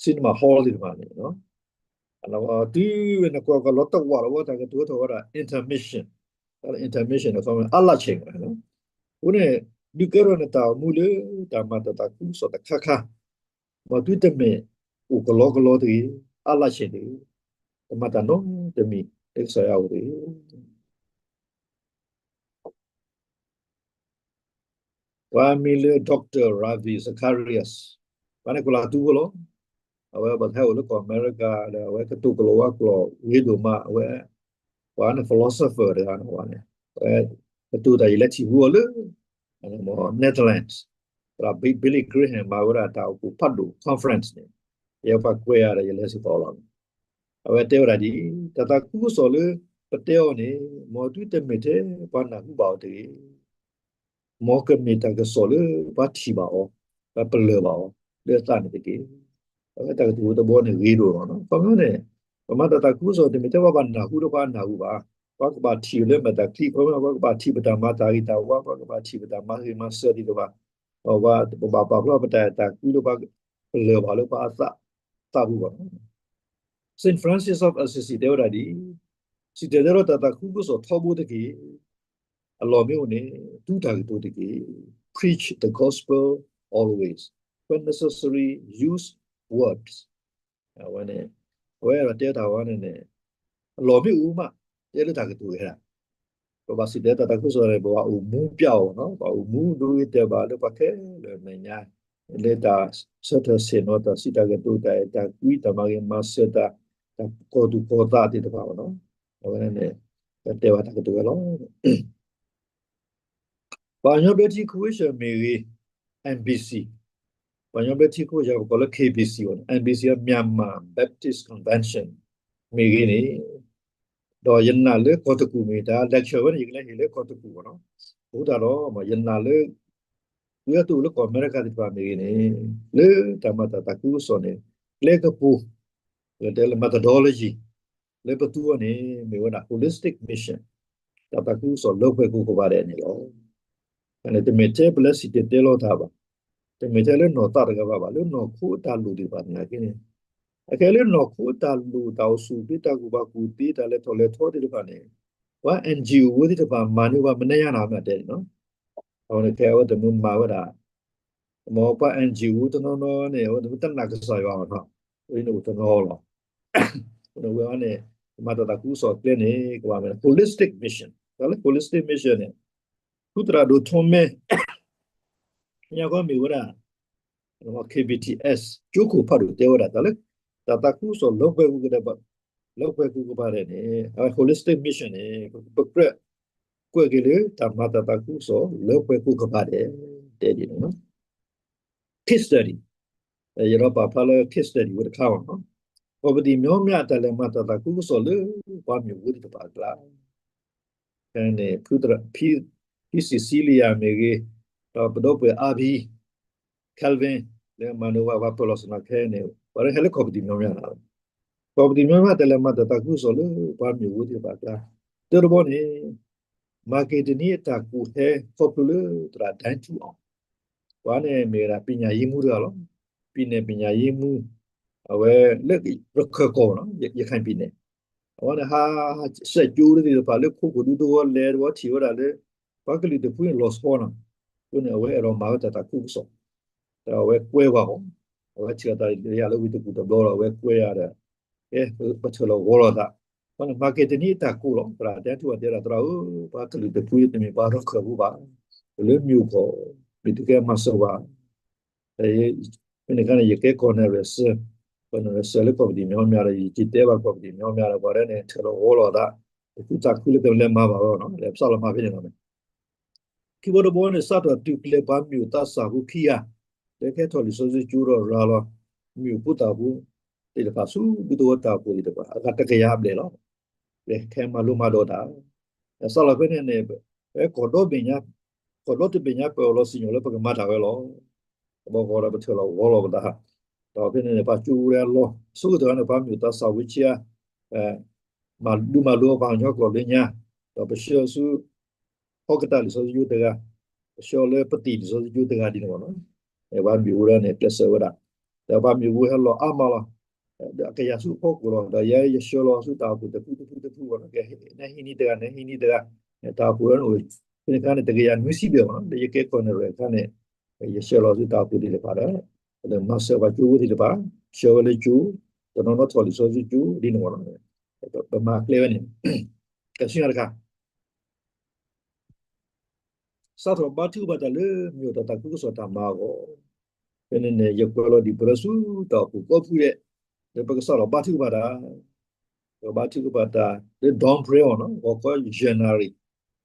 cinema hall သ့ၣ်တဖၣ်န့ၣ် တုၤဝဲနကွၢ်ကွၢ်လီၤတဝာ်လီၤဝဲ တၢ်ကတိၤထီၣ်ဝဲဒၣ် intermission, intermission အခီပညီ အါလၢ်ဆ့ၣ် အဃိန့ၣ် ဒုးကဲထီၣ်နတၢ်အိၣ်မူလၢတၢ်မၤတၢ်သးခုကစီၣ်တခါခါ, မ်သုတမ့ၢ်အိၣ်ကလီကလီတဂ့ၤ, အါလၢ်ဆ့ၣ်တဂ့ၤ, တမၤတၢ်နီတမံၤလၢကစၢ်ယွၤအအိၣ်တဂ့ၤ. ပှၤမံၤလၢ Doctor Ravi Zacharias, ပှၤန့ၣ်ကလၤတူဖိလီၤ. အဝဲပှၤတဟဲအိၣ်လၢကီၢ်အမဲရကၤဒီး အဝဲကတိၤကလီၤဝါကျိာ်ဂ့ၤဒိၣ်မး, အဝဲ ပှၤန့ၣ် philosopher တဂၤန့ၣ်, အဝဲ ကတိၤတၢ် ယလဲၤထံၣ်ဟူအီၤလၢ Netherlands, သရၣ် Billy Graham မၤဝဲဒၣ်တၢ်အိၣ်ဖှိၣ်ဖးဒိၣ် conference န့ၣ်, ယဲပှၤကွဲးယၤဒီးယလဲၤစ့ၢ်ကီးလီၤ. အဝဲတဲဝဲဒၣ်ဒ်အံၤ, တၢ်သးခုကစီၣ်လၢပတဲအီၤန့ၣ် မ်သုတမ့ၢ်ထဲပှၤနၢ်ဟူဘၣ်အီၤတဂ့ၤ, မ်ကမ့ၢ်တၢ်ကစီၣ်လၢပှၤထံၣ်ဘၣ်အီၤ, ပှၤပလၢၢ်ဘၣ်အီၤ လၢအသးန့ၣ်တက့ၢ်. အဝဲတၢ်ကတိၤတဘီန့ၣ်ဂ့ၤဒိၣ်လီၤ. ခီပညီန့ၣ် ပမၤတၢ်သးခုကစီၣ် တမ့ၢ်ထဲပှၤဘၣ်နၢ်ဟူဒီးပှၤအနၢ်ဟူဘၣ်, ပှၤကဘၣ်ထံၣ်လၢမဲာ်တၢ်ချံ, ခီပညီ ပှၤကဘၣ်ထံၣ်ပတၢ်မၤတၢ်ဂ့ၤတၢ်ဝါ, ပှၤကဘၣ်ထံၣ်ပတၢ်မၤဂ့ၤမၤစၢၤသ့ၣ်တဖၣ်, ပဘၣ်ပာ်ဖျါပတၢ်အဲၣ်တၢ်ကွံလၢပှၤ ပလၢၢ်ဘၣ်လၢပှၤအသး, သးပူၤဘၣ်. Saint Francis of Assisi တဲဝဲဒၣ်ဒ်အံၤ, စံၣ်တဲၤတဲလီၤတၢ်သးခုကစီၣ်ထီဘိတက့ၢ်. အလီၢ်မ့ၢ်အိၣ်န့ၣ် တူၢ်တၢ်ကတိၤတက့ၢ်. Preach the gospel always. When necessary, use words. အဝဲန့ၣ် အဝဲအဲၣ်ဒိးတဲတၢ်ဝဲန့ၣ်န့ၣ် အလီၢ်မ့ၢ်အိၣ်မး တဲလၢတၢ်ကတိၤဝဲဒၣ် ပဘၣ်စံၣ်တဲၤတဲတၢ်သးခုကစီၣ်န့ၣ် ပဘၣ်အိၣ်မူပျီအီၤနီၤ, ပဘၣ်အိၣ်မူဒိဂ့ၤတဲာ်ဘၣ်လၢပှၤခဲလၢာ်မဲာ်ညါ, လၢတၢ်ဆၢထၢၣ်ဆ့ၣ်နီၤ တၢ်စံးတၢ်ကတိၤ တၢ်အဲၣ်တၢ်ကွံ တၢ်မၤဂ့ၤမၤစၢၤ တၢ်ကီၢ်သူၣ်ကီၢ်သးသ့ၣ်တဖၣ်နီၤ, အဝဲန့ၣ် ပတဲဘၣ်တၢ်ကတိၤဝဲလီၤ. ပှၤကညီဘျၢထံခိၣ်ဆၢမ့ၢ်ဂ့ၤ, M B C, ပှၤကညီဘျၢထံခိၣ်ဆၢ ပကိးလၢ K B C အီၤ, M B C အီၤ Myanmar Baptist Convention မ့ၢ်ဂ့ၤန့ၣ်, ဒီးယနာ်လၢကီၢ်တကူၣ်မ့ၢ်တၢ် lecture ဝဲန့ၣ် ယကလဲၤဟ့ၣ်လၢကီၢ်တကူၣ်အီၤနီၤ, အဃိသတးဒီး ယနာ်လၢ ဝဲအတအိၣ်လၢကီၢ်အမဲရကၤသ့ၣ်တဖၣ်မ့ၢ်ဂ့ၤန့ၣ် လၢတၢ်မၤတၢ်သးခုကစီၣ်န့ၣ် ကျဲကပူၤ, လၢတဲလၢ methodology လၢပသူအီၤန့ၣ် မ့ၢ်ဝဲဒၣ် holistic mission, တၢ်သးခုကစီၣ်လၢပှဲၤကိးကပၤဒဲးန့ၣ်လီၤ. န့ၣ် တမ့ၢ်ထဲပလဲၤစံၣ်တဲၤတဲလီၤတၢ်ဘၣ်, တမ့ၢ်ထဲလၢနီၢ်သးတဂၤဘၣ်ဘၣ်, လၢနီၢ်ခိအတၢ်လိၣ်သ့ၣ်တဖၣ်သနာ်က့န့ၣ်, အခဲလၢနီၢ်ခိအတၢ်လိၣ် တၢ်အိၣ်ဆူၣ်အိၣ်ချ့ တၢ်ကူၣ်ဘၣ်ကူၣ်သ့ တၢ်လဲၤထီၣ်လဲၤထီသ့ၣ်တဖၣ်န့ၣ်, ပှၤ N G O ဝဲသ့ၣ်တဖၣ်မၤန့ၢ်ပှၤမနုၤယါန့ၣ် မ့ၢ်တဲန့ၣ်နီၤ, အဝဲန့ၣ်ခဲအဝဲတမုာ်မၤဝဲဒၣ် မ်ပှၤ N G O တနီၤနီၤန့ၣ် အဝဲတမ့ၢ်တနာ်ကစၢ်ယွၤအီၤနီၤ, ဝဲန့ၣ်အိၣ်တနီၤလီၤ. ဝဲန့ၣ် မၤတၢ်သးခုကစီၣ်ကျဲန့ၣ် ကဘၣ်မ့ၢ် holistic mission, တၢ်လၢ holistic mission န့ၣ် ဖုသရၣ်ဒိၣ်ထီမဲ ညါခီမ့ၢ်ဝဲဒၣ် K B T S ကၠိခိၣ်ဖးဒိၣ်တဲဝဲဒၣ် တၢ်လၢ တၢ်သးခုကစီၣ်လၢပှဲၤကိးကပၤ, လၢပှဲၤကိးကပၤဒဲးန့ၣ် အဝဲ holistic mission န့ၣ် ပကြၢးကွဲးက့ၤလၢတၢ်မၤတၢ်သးခုကစီၣ်လၢပှဲၤကိးကပၤဒဲး တဲဒ်န့ၣ် case study, ယဒီးပာ်ဖျါလၢ case study ဝဲတခါအီၤ, ကီၢ်ပတံၣ်မညီမညီအတၢ်လဲၤမၤတၢ်သးခုကစီၣ်လၢပှၤမ့ၣ်အူသ့ၣ်တဖၣ်အကျါ, ဖဲန့ၣ် ဖုသရၣ် ဖံ Cecilia မ့ၢ်ဂ့ၤ, ဒီးပဒီပုၢ်ဝဲၢ် R B Calvin လၢမၤနၢၤဝဲပှၤပၢၤလီၢ်ဆ့ၣ်နီၤခဲအံၤန့ၣ် ပှၤလၢဟဲလၢကီၢ်ပတံၣ်မညီမညီလီၤ. ကီၢ်ပတံၣ်မညီမညီတၢ်လဲၤမၤတၢ်သးခုကစီၣ်လၢပှၤမ့ၣ်အူသ့ၣ်တဖၣ်အကျါ, တၢ်တဘီန့ၣ် မၤက့ၤတနံၤအတၢ်ကူၣ်ဟဲခီဖျိလၢသရၣ်ဒဲထူအီၤ, ပှၤန့ၣ်မ့ၢ်ဝဲဒၣ် ပညာရေးမှူး တဂၤလီၤ. ပံၤနဲၣ် ပညာရေးမှူး, အဝဲလၢရခၢၣ်ကီၢ်နီၤ, ရခိုင်ပြည်နယ်, အဝဲန့ၣ်ဟးစဲးကၠိသ့ၣ်တဖၣ်လၢခိခိၣ်ဒူသဝီလဲၤသဝီထံၣ်ဝဲဒၣ်လၢ ပှၤကလုာ်တဖုန့ၣ်လီၤဆီနီၤ, အဃိန့ၣ် အဝဲအဲၣ်ဒိးမၤဝဲတၢ်သးခုကစီၣ်, ဒီးအဝဲကွဲဝဲအီၤ, အဝဲထံၣ်အသးလၢယၤလၢဝံၤတကူၣ်တဘျီဒီး အဝဲကွဲယၤဒီး ကဲ ပထၢၣ်လီၤဂီၤလီၤသး, အဃိန့ၣ် မၤက့ၤတနံၤအတၢ်ကူၣ်လီၤ. သရၣ်ဒဲထူအီၤတဲဒၣ် သရၣ်ဧၢ, ပှၤကလုာ်တဖုတမ့ၢ်ပှၤရခၢၣ်ဖိဘၣ်, ပလၢမ့ၣ်အူကီၢ်, မ့ၢ်သုကဲမၤစၢၤဝဲ ဖဲန့ၣ်အခါန့ၣ် ယကဲကီၢ်နဲၣ်ရဲၣ်စၢၤ, ကီၢ်နဲၣ်ရဲၣ်စၢၤလၢကီၢ်ပတံၣ်မညီမညီဒီး ယက့ၤတဲဘၣ်ကီၢ်ပတံၣ်မညီမညီဒီး ပှၤဒၣ်န့ၣ် ထၢၣ်လီၤဂီၤလီၤသး, တဖုသးခုလၢကလဲၤမၤဘၣ်ဝဲနီၤ, လဲၤပစးလီၤမၤဖဲန့ၣ်လီၤ. ခံဘီတဘီန့ၣ် စးထီၣ်တုၤကျဲၤပှၤမ့ၣ်အူသးစၢ်ဖိခံဂၤ, လၢကဟဲထီၣ်လံာ်စီဆှံကၠိဒီးရၤလီၤ မ့ၣ်အူဖိသၣ်ဖိသ့ၣ်တဖၣ်ဆူဒူသဝီတၢ်အိၣ်ဖှိၣ်သ့ၣ်တဖၣ် အဂၤတကယၤဘျဲၣ်လီၤ. ကဟဲမၤလိမၤဒိးတၢ်, စးလီၤဖဲန့ၣ်န့ၣ် ဖဲကီၢ်ဒီဘ့ၣ်ညါ, ကီၢ်ဒီတဘ့ၣ်ညါပၢၢ်အီၤလီၤစံၣ်ညီၣ်လၢပကမၤတၢ်ဝဲလီၤ. တဘျီဃီဒီးပထၢၣ်လီၤဂီၤလီၤပသး, ဒီးဖဲန့ၣ်န့ၣ် ပှၤကၠိဝဲလီၤ, ဆိကတၢၢ်န့ၣ် ပှၤမ့ၣ်အူသးစၢ်ဝံၤဆံးဧါ, မၤဒုးမၤလိပှၤကညီကျိာ်လၢညါ, ဒီးပဆှၢဆူ ဟီၣ်ကတၢၢ်လံာ်စီဆှံကၠိတဂၤ, ပဆှၢလၢပတံၢ်လံာ်စီဆှံကၠိတဂၤဒ်န့ၣ်မ့ၢ်နီၤ, ပှၤမ့ၣ်အူဒၣ်န့ၣ် ကျဲးစၢးဝဲဒၣ်, ဒီးပှၤမ့ၣ်အူဟဲလီၤအါမးလီၤ, ဒီးအကယၤဆူဖီခိၣ်လီၤ, ဒီးယဲယဆှၢလီၤဆူတၢ်အိၣ်ဖှိၣ်တဖုတဖုတဖုဘၣ်နီၤ, ကဲ နဟံးန့ၢ်တဂၤ နဟံးန့ၢ်တဂၤ, တၢ်အိၣ်ဖှိၣ်ဝဲန့ၣ်အိၣ်, ဖဲန့ၣ်အခါန့ၣ် တကယၤနွံဆံဘျဲၣ်မ့ၢ်နီၤ, ဒီးယကဲကီၢ်နဲၣ်ရဲၣ်အခါန့ၣ် ယဆှၢလီၤဆူတၢ်အိၣ်ဖှိၣ်သ့ၣ်တဖၣ်ဒီး မၤစၢၤပှၤကၠိဖိသ့ၣ်တဖၣ်, ဆှၢဝဲလၢကၠိ, တနီၤနီၤထီၣ်လံာ်စီဆှံကၠိဒ်န့ၣ်မ့ၢ်နီၤ, ပမၤကျဲဝဲန့ၣ်, ကဆူညါတခါ စးထီၣ်ဘါထုကဖၣ်တၢ်လၢမ့ၢ်အိၣ်တၢ်သးခုကစီၣ်တၢ်မၤအဂီၢ်, ဖဲန့ၣ်န့ၣ် ယကွဲးလီၤဒံးပလၢဆူတၢ်အိၣ်ဖှိၣ်ကိးဖုဒဲး, လၢပကစးထီၣ်ဘါထုကဖၣ်တၢ်, ပကဘါထုကဖၣ်တၢ်လၢ dawn prayer အီၤနီၤ, ဂီၤခီယဲၢ်နၣ်ရံၣ်,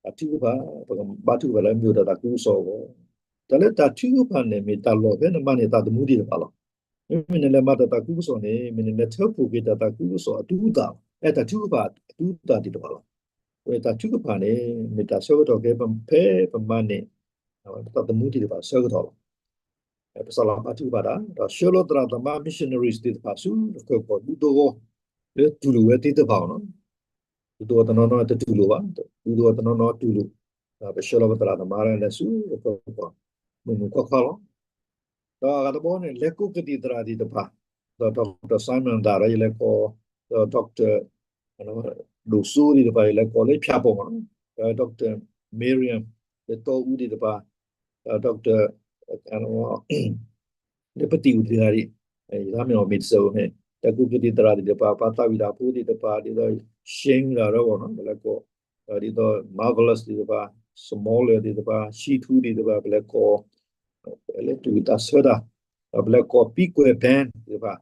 တၢ်ထုကဖၣ်, ပကဘါထုကဖၣ်လၢမ့ၢ်အိၣ်တၢ်သးခုကစီၣ်အဂီၢ်, တၢ်လၢတၢ်ထုကဖၣ်န့ၣ် မ့ၢ်တၢ်လီၢ်ဖဲနမၤန့ၢ်သးသမူသ့ၣ်တဖၣ်လီၤ. မ့မ့ၢ်နလဲၤမၤတၢ်သးခုကစီၣ်န့ၣ် မ့ၢ်နလဲၤထၢဖှိၣ်က့ၤတၢ်သးခုကစီၣ်အတူၢ်သး, အဲၣ်တၢ်ထုကဖၣ်အတူၢ်သးသ့ၣ်တဖၣ်လီၤ. ဝဲတၢ်ထုကဖၣ်န့ၣ် မ့ၢ်တၢ်ဆၢကတီၢ်ကဲဖဲပမၤန့ၢ် ပသးသမူသ့ၣ်တဖၣ်အဆၢကတီၢ်လီၤ. ပစးလီၤပာ်ထုကဖၣ်တၢ် ဒီးဆှၢလီၤသရၣ်သမါ missionaries သ့ၣ်တဖၣ်ဆူ တခၢၣ်ကီၢ်ဒူသဝီ လၢတူၢ်လိာ်ဝဲသ့ၣ်တဖၣ်အီၤလီၤ. ဒူသဝီတနီၤနီၤတတူၢ်လိာ်ဘၣ်, ဒူသဝီတနီၤနီၤတူၢ်လိာ်, ဒီးပဆှၢလီၤပသရၣ်သမါလၢလဲၤဆူ တခၢၣ်ကီၢ် မုၢ်မုၢ်ခွါခွါလီၤ. ဒီးအဂၤတဘီန့ၣ် လဲၤကိးကသံၣ်သရၣ်သ့ၣ်တဖၣ်, ဒီး Doctor Simon သရၣ် ယလဲၤကိး, ဒီး Doctor ဒိၣ်စိသ့ၣ်တဖၣ် ယလဲၤကိးလၢဖၠၣ်ပီၣ်မး, ဒီး Doctor Miriam လၢတီအူသ့ၣ်တဖၣ်, ဒီး Doctor လၢပသံၣ်အူသ့ၣ်တဖၣ်, ယသးမ့ၢ်အီၤမ့ၢ်တစဲးဧိၤန့ၣ် တၢ်ကိးကသံၣ်သရၣ်သ့ၣ်တဖၣ်, ပှၤသးဝံၣ်တၢ်ဖိသ့ၣ်တဖၣ်, ဒ်သိး Shane တၢ်ဒီးဂီၢ်နီၤ ပလဲၤကိး, ဒ်သိး Marvelous သ့ၣ်တဖၣ်, Smaller သ့ၣ်တဖၣ်, ဆံထူသ့ၣ်တဖၣ် ပလဲၤကိး, လၢတူၢ်သးဆၢတၢ်, ဒီးပလဲၤကိး ပံကွဲၢ် band သ့ၣ်တဖၣ်,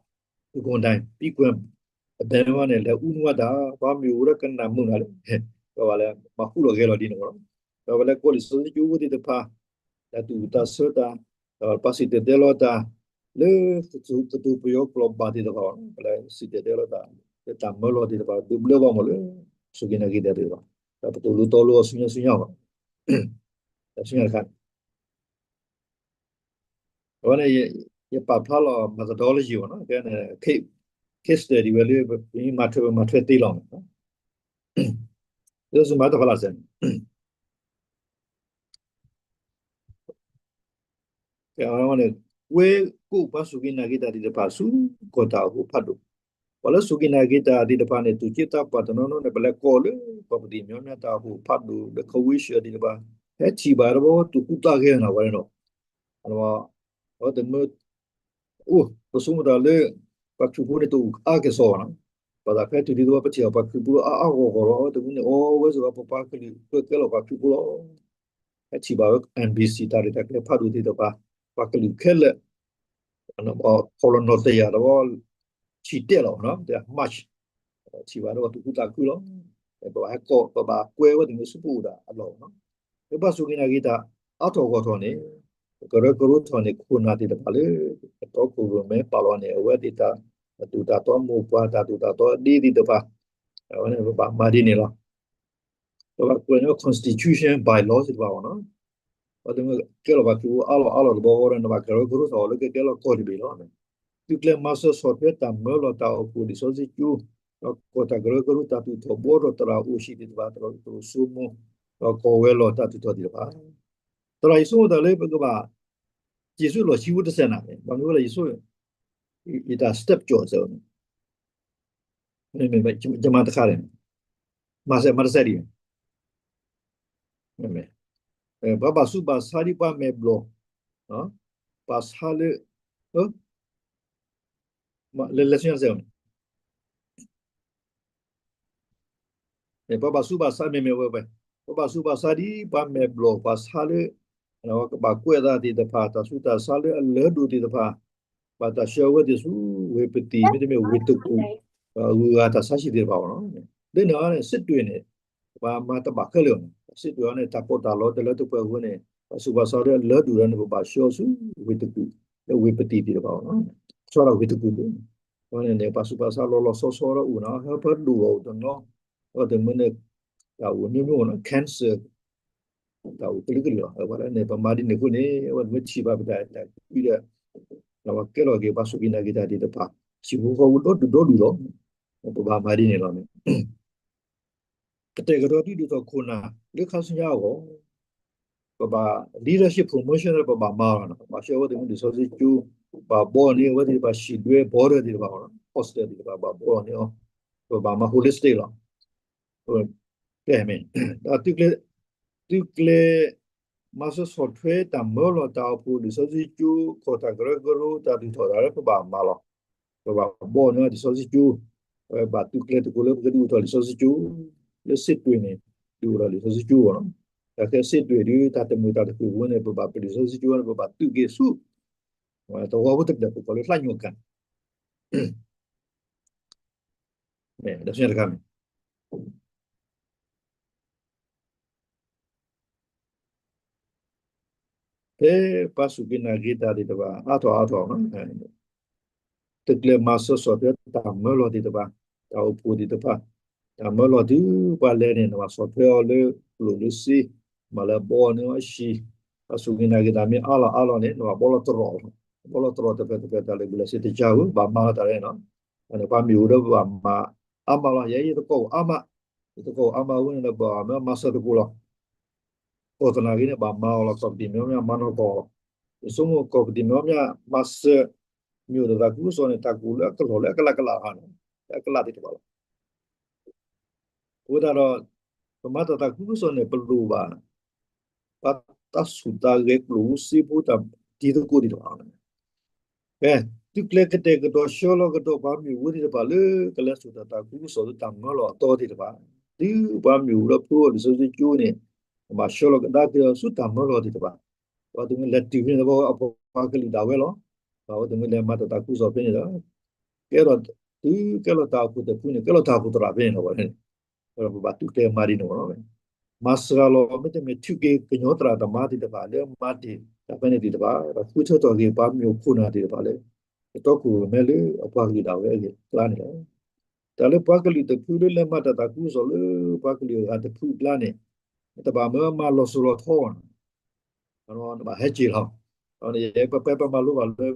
ပံကွဲၢ် band ဝဲန့ၣ် လဲၤအူနဝဲတၢ်, ပှၤမ့ၢ်အိၣ်ဒီးကနၣ်မုာ်နၤလၢ ပှၤလၢမၤဃူလီၤဂဲၤလီၤဒ်န့ၣ်မးနီၤ, ဒီးပလဲၤကိးလံာ်စီဆှံကၠိဖိသ့ၣ်တဖၣ်, တၢ်တူၢ်သးဆၢတၢ်, ဒီးပှၤစံၣ်တဲၤတဲလီၤတၢ်, လၢကတိၤပယီၤကျိာ်ဘၣ်သ့ၣ်တဖၣ်, ပလဲၤစံၣ်တဲၤတဲလီၤတၢ်, လၢတၢ်မၢလီၤသ့ၣ်တဖၣ် ဒိးဘျၢဘၣ်မးလၢ စူၢ်က့ၤနာ်က့ၤတၢ်သ့ၣ်တဖၣ်, ဒီးပသိၣ်လိသီလိအီၤဆူညါဆူညါမး, ဆူညါတခါန့ၣ် အဝဲန့ၣ် ယပာ်ဖျါလီၤ methodology မးနီၤ, case study ဝဲလၢ ပမ့ၢ်မၤထွဲ ပမၤထွဲသ့လီၤမး, လၢစူၢ်မၤတၢ်ဖးလၢ်စဲးန့ၣ် ဝဲန့ၣ် ကွဲကိးပှၤစူၢ်က့ၤနာ်က့ၤတၢ်သ့ၣ်တဖၣ်ဆူ ကီၢ်တၢ်အိၣ်ဖှိၣ်ဖးဒိၣ်, ပှၤလၢစူၢ်က့ၤနာ်က့ၤတၢ်သ့ၣ်တဖၣ်န့ၣ် သူၣ်က့သးပှၢ်တနီၤနီၤန့ၣ် ပလဲၤကိးလၢ ကီၢ်ပသံၣ်မညီမညီတၢ်အိၣ်ဖှိၣ်ဖးဒိၣ် လၢ convention သ့ၣ်တဖၣ်, ဟဲထံၣ်ဘၣ်တဘျီ သူၣ်ခုသးဂဲၤနၤဝဲန့ၣ်ဒီး အဝဲတမ့ၢ် အိၣ် ပဆိကမိၣ်တၢ်လၢ ပှၤခရံာ်ဖိန့ၣ်တအိၣ်အါကဲၣ်ဆိးဘၣ်နီၤ, ဘၣ်ဆၣ်ဖဲတုၤဒ်သိးပထံၣ်အီၤပှၤခရံာ်ဖိလၢအါအါဂီၢ်ဂီၢ်လီၤ, အဝဲတမ့ၢ်န့ၣ် အဝဲစ့ၢ်ကီးပပှၤကလုာ်ကဲလီၤပှၤခရံာ်ဖိလီၤ, ဟဲထံၣ်ဘၣ်ဝဲ embassy တၢ်ရဲၣ်တၢ်ကျဲၤဖးဒိၣ်သ့ၣ်တဖၣ်, ပှၤကလုာ်ခဲလၢာ် ဖီၣ်လီၤနီၣ်တယၢ်ဒီး ဆံးတဲာ်လီၤနီၤ, တဲ March ထံၣ်ဘၣ်ဒီးပှၤသူၣ်ခုသးခုလီၤ, ပဘၣ်ဟဲကိး ပဘၣ်ကွဲဝဲသ့ၣ်န့ၣ်ဆူပအိၣ်ဒၣ်အလီၢ်နီၤ, လၢပှၤစူၢ်က့ၤနာ်က့ၤတၢ်အါထီၣ်ဂီၢ်ထီၣ်န့ၣ် ကရၢကရိထီၣ်န့ၣ် ခိၣ်နၢ်သ့ၣ်တဖၣ်လၢ ကတီခိၣ်ရိၣ်မဲပာ်လီၤန့ၣ် အဝဲသ့ၣ်တၢ်သူၣ်တၢ်သီမိၢ်ပှၢ်တၢ်သူၣ်တၢ်သီအဒ့သ့ၣ်တဖၣ်, အဝဲန့ၣ်ပဘၣ်မၤဒ်န့ၣ်လီၤ. ပဘၣ်ကွဲးန့ၢ် constitution bylaw သ့ၣ်တဖၣ်အီၤနီၤ, ပှၤတမ့ၢ်ကဲလီၤပှၤခရံာ်ဖိအါလီၤအါလီၤတဘျီဃီဒီး နဘၣ်ကရၢကရိထီၣ်အီၤလၢကကဲလီၤကီၢ်တဘ့ၣ်လီၤ. သုးကျဲၤမၤစၢၤဆီၣ်ထွဲတၢ်မၢလီၤတၢ်အိၣ်ဖှိၣ်လံာ်စီဆှံကၠိ, ဒီးကီၢ်တၢ်ကရၢကရိတၢ်သူၣ်ထီၣ်ဘှီထီၣ်သရၣ်အိၣ်ဆံးသ့ၣ်တဖၣ် သရၣ်ကတိၤဆိကမိၣ်, ဒီးကီၢ်ဝဲလီၤတၢ်သူၣ်ထီၣ်သ့ၣ်တဖၣ်, သရၣ်ယဆိကမိၣ်တၢ်လၢပကဘၣ် ယ့ၣ်ၡူးလီၢ်ခံဖိတစဲးနၤန့ၣ် ဘၣ်မနုၤဝဲလၢယ့ၣ်ၡူး ယတၢ် step ကၠီၣ်စဲးန့ၣ် မ့မ့ၢ် ယမၤတခါန့ၣ် မၤစဲးမၤတစဲးဒ်န့ၣ် ပှၤဘၣ်ဆူးဘၣ်ဆါဒ်ပှၤမဲာ်ဘျီၣ်, ဘၣ်ဆါလၢ လဲၤလဲၤဆူညါတစဲးန့ၣ် ပှၤဘၣ်ဆူးဘၣ်ဆါမ့မ့ၢ်ဝဲဝဲ, ပှၤဘၣ်ဆူးဘၣ်ဆါဒ်ပှၤမဲာ်ဘျီၣ် ပှၤဆါလၢ ကဘၣ်ကွဲးအသးသ့ၣ်တဖၣ် တၢ်ဆူးတၢ်ဆါလၢအလၢဒိၣ်သ့ၣ်တဖၣ်, ဘၣ်တၢ်ဆှၢအဝဲသ့ၣ်ဆူ ဝ့ၢ်ပသံၣ် မ့တမ့ၢ်ဝ့ၢ်တကူၣ်, ဂုၤဂၤတၢ်ဆါဟံၣ်သ့ၣ်တဖၣ်အီၤနီၤ, လၢန့ၣ်အီၤန့ၣ် စစ်တွေန့ၣ် ပှၤမၤတဘၣ်ခဲလၢာ်န့ၣ်, စစ်တွေအီၤန့ၣ် တၢ်ပီးတၢ်လီတလၢတပှဲၤအဃိန့ၣ် ပှၤဆူးပှၤဆါလၢအလၢဒိၣ်ဒီးန့ၣ် ပဘၣ်ဆှၢဆူ ဝ့ၢ်တကူၣ်, လၢဝ့ၢ်ပသံၣ်သ့ၣ်တဖၣ်အီၤနီၤ, ဆှၢဒၣ်ဝ့ၢ်တကူၣ်န့ၣ်, အဃိန့ၣ်န့ၣ် ပှၤဆူးပှၤဆါလီၤလီၤဆီဆီဒီးအိၣ်နီၤ, ဟၢဖၢဒိၣ်လီၤအိၣ်တနီၤ, အဝဲတမ့ၢ်န့ၣ် တၢ်အိၣ်မျိုးမျိုးနီၤ, cancer တၢ်အိၣ်ကလုာ်ကလုာ်လီၤ, အဝဲန့ၣ် ပမၤဒ်န့ၣ်အဃိန့ၣ် အဝဲတမ့ၢ်ထံၣ်ဘၣ်ပတၢ်အဲၣ်တၢ်ကွံဒီး ပှၤကဲလီၤက့ၤပှၤစူၢ်က့ၤနာ်က့ၤတၢ်သ့ၣ်တဖၣ် ဟံၣ်ဖိဃီဖိဒီဒူၣ်ဒီဒူၣ်လီၤ, ပဘၣ်မၤဒ်န့ၣ်လီၤန့ၣ် ကတဲာ်ကတီၤဒုးဒိၣ်ထီၣ်ခိၣ်နၢ်လၢခါဆူညါအဂီၢ်, ပဘၣ် leadership promotion လၢပဘၣ်မၤလီၤနီၤ, ဘၣ်ဆှၢအဝဲသ့ၣ်မ့ၢ်လံာ်စီဆှံကၠိ, ဘၣ်ဘှီန့ၢ်အဝဲသ့ၣ်တဖၣ် ဟံၣ်ဒွဲ border သ့ၣ်တဖၣ်အီၤနီၤ, hostage သ့ၣ်တဖၣ် ဘၣ်ဘှီန့ၢ်အီၤ, ပဘၣ်မၤ holistic လီၤ, တဲမ့ၢ် ဒီးသုးကျဲၤ သုးကျဲၤ မၤစၢၤဆီၣ်ထွဲတၢ်မၢလီၤတၢ်အိၣ်ဖှိၣ်လံာ်စီဆှံကၠိ ခီၣ်တၢ်ကရၢကရိတၢ်ဒုးထီၣ်တၢ်လၢပဘၣ်မၤလီၤ, ပဘၣ်ဘှီန့ၢ်အီၤလံာ်စီဆှံကၠိ, ပဘၣ်သုးကျဲၤသကိးလၢပကဒုးအိၣ်ထီၣ်လံာ်စီဆှံကၠိ, လၢစစ်တွေန့ၣ် ဒုးအိၣ်ထီၣ်လံာ်စီဆှံကၠိအီၤနီၤ, တၢ်ခဲစစ်တွေဒီး တၢ်တမုာ်တၢ်တခုၣ်အဃိန့ၣ် ပဘၣ်ပလံာ်စီဆှံကၠိန့ၣ် ပဘၣ်သုးက့ၤဆူ သဝီဖိတဖျၢၣ် ပကိးလၢလှညိၣ်ကၣ် တခါမ့ၢ် ဖဲပှၤစူၢ်က့ၤနာ်က့ၤတၢ်သ့ၣ်တဖၣ် အါထီၣ်အါထီၣ်နီၤ, တကျဲၤမၤစၢၤဆီၣ်ထွဲတၢ်မၢလီၤသ့ၣ်တဖၣ်, တၢ်အိၣ်ဖှိၣ်သ့ၣ်တဖၣ်, တၢ်မၢလီၤတုၤပှၤလဲၤန့ၣ် နဘၣ်ဆီၣ်ထွဲအီၤလၢကျိၣ်လၢစ့, မၤလၢအဘီအီၤန့ၣ်အဟံၣ်, အစူၢ်က့ၤနာ်က့ၤတၢ်မ့ၢ်အါလီၤအါလီၤန့ၣ် နဘၣ်ဘီလီၤတရီၣ်လီၤ. ဘီလီၤတရီၣ်တဖျၢၣ်တဖျၢၣ် တၢ်လၢာ်ဘူၣ်လၢာ်စ့တကါဧိၤ ဘၣ်မၤလီၤတၢ်န့ၣ်လီၤ. အန့ၣ်ပှၤမ့ၢ်အိၣ်ဒီးပဘၣ်မၤအါမးလီၤ. ယဲယသကိးအိၣ်အါမး, ယသကိးအိၣ်အါမးအဃိန့ၣ်ဒီး ဘၣ်မၤစၢၤသကိးလီၤ. ကီၢ်သနာ်က့န့ၣ် ဘၣ်မၤအီၤလီၤ. ကီၢ်ပတံၣ်မ့ၢ်အီၤမ့ၢ်မၤနီၢ်ကီၢ်, ယဆိကမိၣ်ကီၢ်ပတံၣ်မ့ၢ်အီၤမ့ၢ်မၤစၢၤ, မ့ၢ်အိၣ်ဒီးတၢ်သးခုကစီၣ်န့ၣ် တၢ်ကအိၣ်လၢအကလီၢ်လၢအကလးကလးဧါန့ၣ်, လၢအကလးသ့ၣ်တဖၣ်လီၤ. အဃိသတးဒီး ပမၤတၢ်သးခုကစီၣ်န့ၣ် ပလိၣ်ဘၣ် ပှၤတၢ်ဆူၣ်တၢ်ဂဲၤကျိၣ်ဖိစ့ဖိတၢ်တံၤသကိးသ့ၣ်တဖၣ် ဖဲသုကျဲၤကတဲာ်ကတီၤဆှၢလီၤကဒီးပှၤမ့ၣ်အူဖိသ့ၣ်တဖၣ်လၢ ကလဲၤစိာ်တၢ်သးခုကစီၣ်လၢတၢ်မၢလီၤအသီသ့ၣ်တဖၣ်, သုပှၤမ့ၣ်အူဒီးဖုအီၤလံာ်စီဆှံကၠိန့ၣ်, ဘၣ်ဆှၢလီၤကဒါက့ၤအီၤဆူတၢ်မၢလီၤသ့ၣ်တဖၣ်, ပှၤသုးမ့ၢ်လဲၤတုၤဖဲန့ၣ် ပှၤအပှၤကလုာ်ဒၣ်ဝဲလီၤ. ပှၤသုးမ့ၢ်လဲၤမၤတၢ်သးခုကစီၣ်ဖဲန့ၣ်ဒီး ကဲထီၣ်, သုကဲလီၤတၢ်အိၣ်ဖှိၣ်တဖုန့ၣ် ကဲလီၤတၢ်အိၣ်ဖှိၣ်သရၣ်ဖဲန့ၣ်လီၤ. ပဘၣ်တူၢ်တဲမၤဒ်န့ၣ်လီၤ. မၤစှၤလီၤ မ့တမ့ၢ်ထုးက့ၤကညီသရၣ်သမါသ့ၣ်တဖၣ်လၢမၤတ့ၢ်တၢ်ဖဲန့ၣ်သ့ၣ်တဖၣ်, ဒီးဃုထၢထီၣ်က့ၤပှၤမ့ၣ်အူခိၣ်နၢ်သ့ၣ်တဖၣ်လၢ ကတီခိၣ်ရိၣ်မဲလၢအပှၤကလုာ်ဒၣ်ဝဲအဂ့ၢ်အကျါန့ၣ်လီၤ. တၢ်လၢပှၤကလုာ်တဖုလၢလဲၤမၤတၢ်သးခုကစီၣ်လၢပှၤကလုာ်အဂၤတဖုအကျါန့ၣ်, တဘၣ်မၢမၤလီၤစိၤလီၤထီန့ၣ် နဘၣ်ဟဲက့ၤလီၤ. ယပပှဲပမၤလိဘၣ်လၢ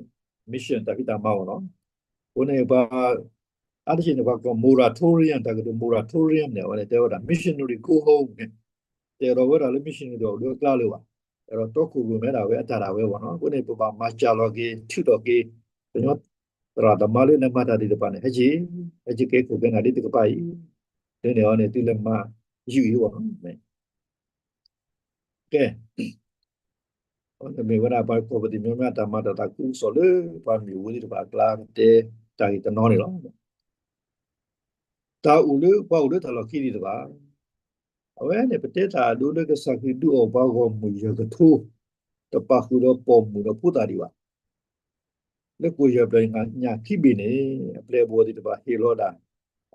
mission တၢ်ဖံးတၢ်မၤအဂီၢ်လီၤ. အဃိန့ၣ်ပှၤ အါတက့ၢ်န့ၣ် ပှၤကိး moratorium တၢ်ကတိၤ moratorium န့ၣ် အဝဲန့ၣ်တဲဝဲဒၣ် missionary go home န့ၣ်, တဲဒီးဝဲဒၣ်လၢ missionary ဒီးအိၣ်လၢအကျါလၢၤဘၣ်, အဲၣ်ဒိးတီခိၣ်ရိၣ်မဲဒၣ်ဝဲအတၢ်ဒၣ်ဝဲဘၣ်နီၤ. အဃိန့ၣ် ပဘၣ်မၤစှၤလီၤက့ၤ ထုးထီၣ်က့ၤ ကညီသရၣ်သမါလၢလဲၤမၤတၢ်သ့ၣ်တဖၣ်န့ၣ် ဟဲက့ၤ, ဟဲက့ၤကဲခိၣ်ကဲနၢ်ဒ်တကပၤအံၤ, ဒ်န့ၣ်အီၤန့ၣ် သုလဲၤမၤယုၢ်အံၤဘၣ်နီၤ. ကဲ မ့ၢ်ဝဲဒၣ်ပှၤကီၢ်ပသ့ၣ်မ့ၢ်မ့ၢ်တၢ်မၤတၢ်သးခုကစီၣ်လၢ ပှၤမ့ၣ်အူသ့ၣ်တဖၣ်အကျါ ကတဲတၢ်ဂ့ၢ်တနီၤန့ၣ်လီၤ. တၢ်အိၣ်လၢပှၤအိၣ်လၢတၢ်လီၢ်ခံသ့ၣ်တဖၣ်, အဝဲန့ၣ် ပတဲတၢ်အဒိလၢကစၢ်ခရံာ်ဒုးအီၣ်ပှၤဂီၢ်မုၢ်ယဲၢ်ကထိ, တပာ်ဃုာ်ဒီးပိာ်မုၣ်ဒီးဖိသၣ်ဒံးဘၣ် လၢကိၣ်ယဲၢ်ပျၢၤညၣ်ခံဘ့ၣ်န့ၣ် အပျဲၢ်အဘီၣ်သ့ၣ်တဖၣ်ဟ့ၣ်လီၤဒၣ်,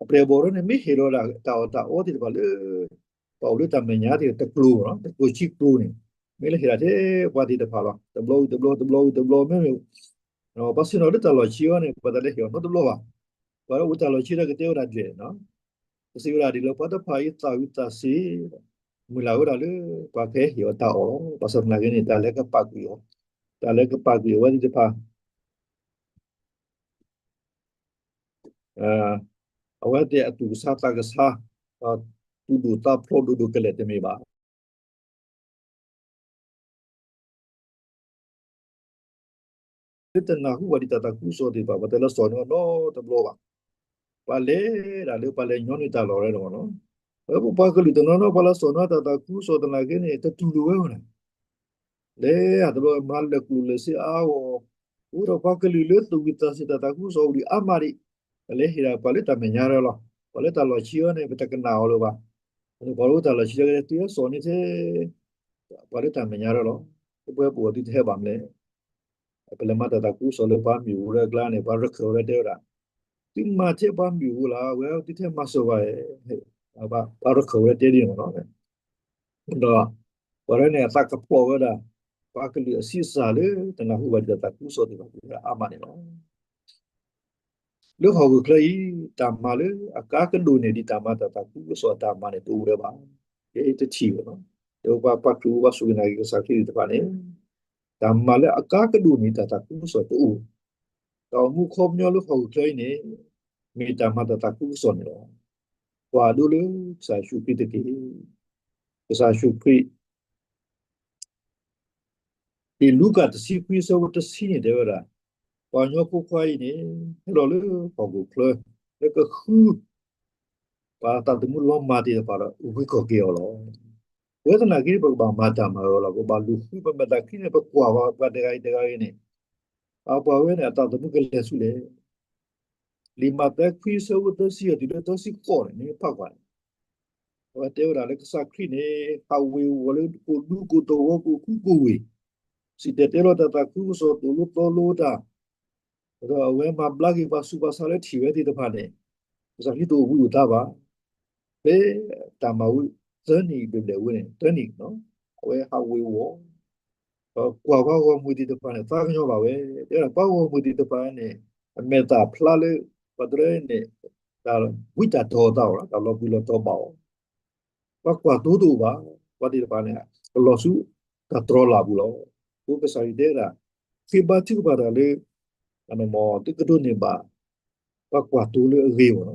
အပျဲၢ်အဘီၣ်ဒ်န့ၣ် မ့ၢ်ဟ့ၣ်လီၤဒၣ်တၢ်အီၣ်တၢ်အီသ့ၣ်တဖၣ်လၢ ပှၤအိၣ်လၢတၢ်မဲာ်ညါသ့ၣ်တဖၣ် တကျိၤ, တကျိၤဆံကျိၤန့ၣ် မ့ၢ်လၢဟ့ၣ်ဒၣ်ထဲပှၤသ့ၣ်တဖၣ်လီၤ. တဘျီဝံၤတဘျီ တဘျီဝံၤတဘျီ မ့မ့ၢ် ပှၤစံးနီၤလၢတၢ်လီၢ်ခံအီၤန့ၣ် ပှၤတလဲၤဟ့ၣ်အီၤနီတဘျီဘၣ်. ပှၤလၢအိၣ်တၢ်လီၢ်ခံဒီးကတဲဝဲဒၣ်ဒ်လဲၣ်, ကစံးဝဲဒၣ်ဒ်လၢပှၤတဖၣ်အံၤသၣ်ဝံၤသးစ့ၢ် မုၢ်လၢ်ဝဲဒၣ်လၢ ပှၤကဟဲဟ့ၣ်အီၤတၢ်အီၣ်လီၤ. ဘၣ်ဆၣ်သနာ်က့န့ၣ် တၢ်လၢကပာ်ကွံာ်အီၤ, တၢ်လၢကပာ်ကွံာ်အဝဲသ့ၣ်တဖၣ် အဝဲသ့ၣ်အသူၣ်ကဆါသးကဆါ, ဒီးသူၣ်ဒိၣ်သးဖျိးဒိၣ်ဒိၣ်ကလဲာ်တမ့ၢ်ဘၣ်. လၢတနၢ်ဟူဘၣ်ဒံးတၢ်သးခုကစီၣ်သ့ၣ်တဖၣ် ပှၤတလဲၤစိာ်န့ၢ်အီၤနီတဘျီဘၣ်. ပှၤလဲၤဒၣ်လၢပှၤလဲၤညီနုၢ်တၢ်လီၢ်ရဲၣ်တမ့ၢ်နီၤ. ပပှၤကလုာ်တနီၤနီၤ ပှၤလဲၤစိာ်န့ၢ်တၢ်သးခုကစီၣ်သနာ်က့န့ၣ် တတူၢ်လိာ်ဝဲဘၣ်န့ၣ် လဲၤတဘျီမၤလၢာ်ကျိၣ်လၢာ်စ့အါဂီၢ်, အိၣ်ဒီးပှၤကလုာ်လၢသူၣ်ဝံၣ်သးစ့ၤတၢ်သးခုကစီၣ်အိၣ်ဒံးအါမးဒံး, ပလဲၤဟ့ၣ်ဒၣ်ပှၤလၢတၢ်မဲာ်ညါရဲၣ်လီၤ. ပှၤလၢတၢ်လီၢ်ခံအီၤန့ၣ် ပတကနၣ်အီၤလၢၤဘၣ်. ပှၤလၢတၢ်လီၢ်ခံဒီး သုဟဲစိာ်န့ၢ်ထဲ ပှၤလၢတၢ်မဲာ်ညါရဲၣ်လီၤ. ပပှဲပအိၣ်သုတဟဲဘၣ်မလဲၣ်. ပလဲၤမၤတၢ်သးခုကစီၣ်လၢပှၤမ့ၣ်အူလၢအကျါန့ၣ် ပှၤရခၢၣ်ဝဲတဲဝဲဒၣ်, သုမၤထဲပှၤမ့ၣ်အူလၢ အဝဲသုထဲမၤစၢၤဘၣ်, ပှၤရခၢၣ်ဝဲတဲဒ်န့ၣ်မ့ၢ်နီၤ. ဒီးပှၤရဲၣ်န့ၣ် အသးကဖျိးဝဲဒၣ် ပှၤကလုာ်အဆံးစၢ်လၢတနၢ်ဟူဘၣ်ဒံးတၢ်သးခုကစီၣ်သ့ၣ်တဖၣ်အါမးန့ၣ်လီၤ. လၢဟီၣ်ခိၣ်ချၢအံၤ တၢ်မၤလၢအကါကဒိၣ်န့ၢ် ဒ်တၢ်မၤတၢ်သးခုကစီၣ်အတၢ်မၤန့ၣ် တအိၣ်ဝဲဘၣ်. ယတထံၣ်ဘၣ်နီၤ. ဒီးပှၤပှၤခရံာ်ဖိ ပှၤစူၢ်က့ၤနာ်က့ၤကစၢ်ခရံာ်သ့ၣ်တဖၣ်န့ၣ် တၢ်မၤလၢအကါကဒိၣ်န့ၢ်တၢ်သးခုကစီၣ်တအိၣ်. တၢ်အိၣ်မူခီပညီလၢဟီၣ်ခိၣ်ချၢအံၤန့ၣ် မ့ၢ်တၢ်မၤတၢ်သးခုကစီၣ်န့ၣ်လီၤ. ကွၢ်ဒိလၢကစၢ်ယ့ၣ်ၡူးခရံာ်တက့ၢ်. ကစၢ်ယ့ၣ်ၡူးခရံာ် လံာ်လူၤကၣ်တဆံခွံအဆၢဖိတဆံန့ၣ်တဲဝဲဒၣ်, ပှၤကညီဖိခွါအံၤန့ၣ် ဟဲလီၤလၢဟီၣ်ခိၣ်ချၢ လၢကဃု ပှၤသးသမူလီၤမၢ်သ့ၣ်တဖၣ်ဒီး ဂုၤကီၢ်က့ၤအီၤလီၤ. ပဝဲသနာ်က့ ပကဘၣ်မၤတၢ်မၤအၢလီၤ. ပဘၣ်လူၤဃုပမဲာ်သးခံန့ၣ် ပကွၢ်ပှၤတဂၤအံၤတဂၤအံၤန့ၣ် အပှၤဝဲန့ၣ် အသးသမူကလဲၤဆူလဲၣ်. လံာ်မးသဲခွံအဆၢဖိသၢဆံအီၤ တုၤလၢသၢဆံဃိးန့ၣ် နဖးကွၢ်န့ၣ် အဝဲတဲဝဲဒၣ်လၢကစၢ်ခရံာ်န့ၣ် ဟးဝ့ၤဝီၤလၢကိၣ်ဒူကိၣ်သဝီ ကိၣ်ဃူကိၣ်ဝ့ၢ်, စံၣ်တဲၤတဲလီၤတၢ်သးခုကစီၣ် သိၣ်လိသီလိတၢ်, ဒီးအဝဲမၤဘျါက့ၤပှၤဆူးပှၤဆါလၢထံၣ်ဝဲသ့ၣ်တဖၣ်န့ၣ် ကစၢ်ခရံာ်တအိၣ်ဘှံးအိၣ်သါဘၣ်. ဖဲတၢ်မၤဝံၤသၢနံၣ်ဘျဲၣ်ဘျဲၣ်ဝဲန့ၣ် သၢနံၣ် အဝဲဟးဝ့ၤဝီၤ ဒီးကွၢ်ပှၤဂီၢ်မုၢ်သ့ၣ်တဖၣ်န့ၣ် သးကညီၤဘၣ်ဝဲ, တဲဝဲဒၣ်ပှၤဂီၢ်မုၢ်သ့ၣ်တဖၣ်န့ၣ် အမဲာ်သၣ်ဖျါလၢ ပှၤတရၢန့ၣ် တၢ်ဝံတၢ်တီၤသးအီၤ တၢ်လီၤဘှံးလီၤတီၤဘၣ်အီၤ, ပှၤကွၢ်သိတအိၣ်ဘၣ်, ပှၤသ့ၣ်တဖၣ်န့ၣ် ကလီၤဆူတၢ်တြီလာ်ပူၤလီၤ. အဃိကစၢ်ယွၤတဲဒၣ် ဃ့ဘါထုကဖၣ်တၢ်လၢ သုကဒိးန့ၢ်ဘၣ် ပှၤကွၢ်သိလၢအဂ့ၤအဂီၢ်လီၤ.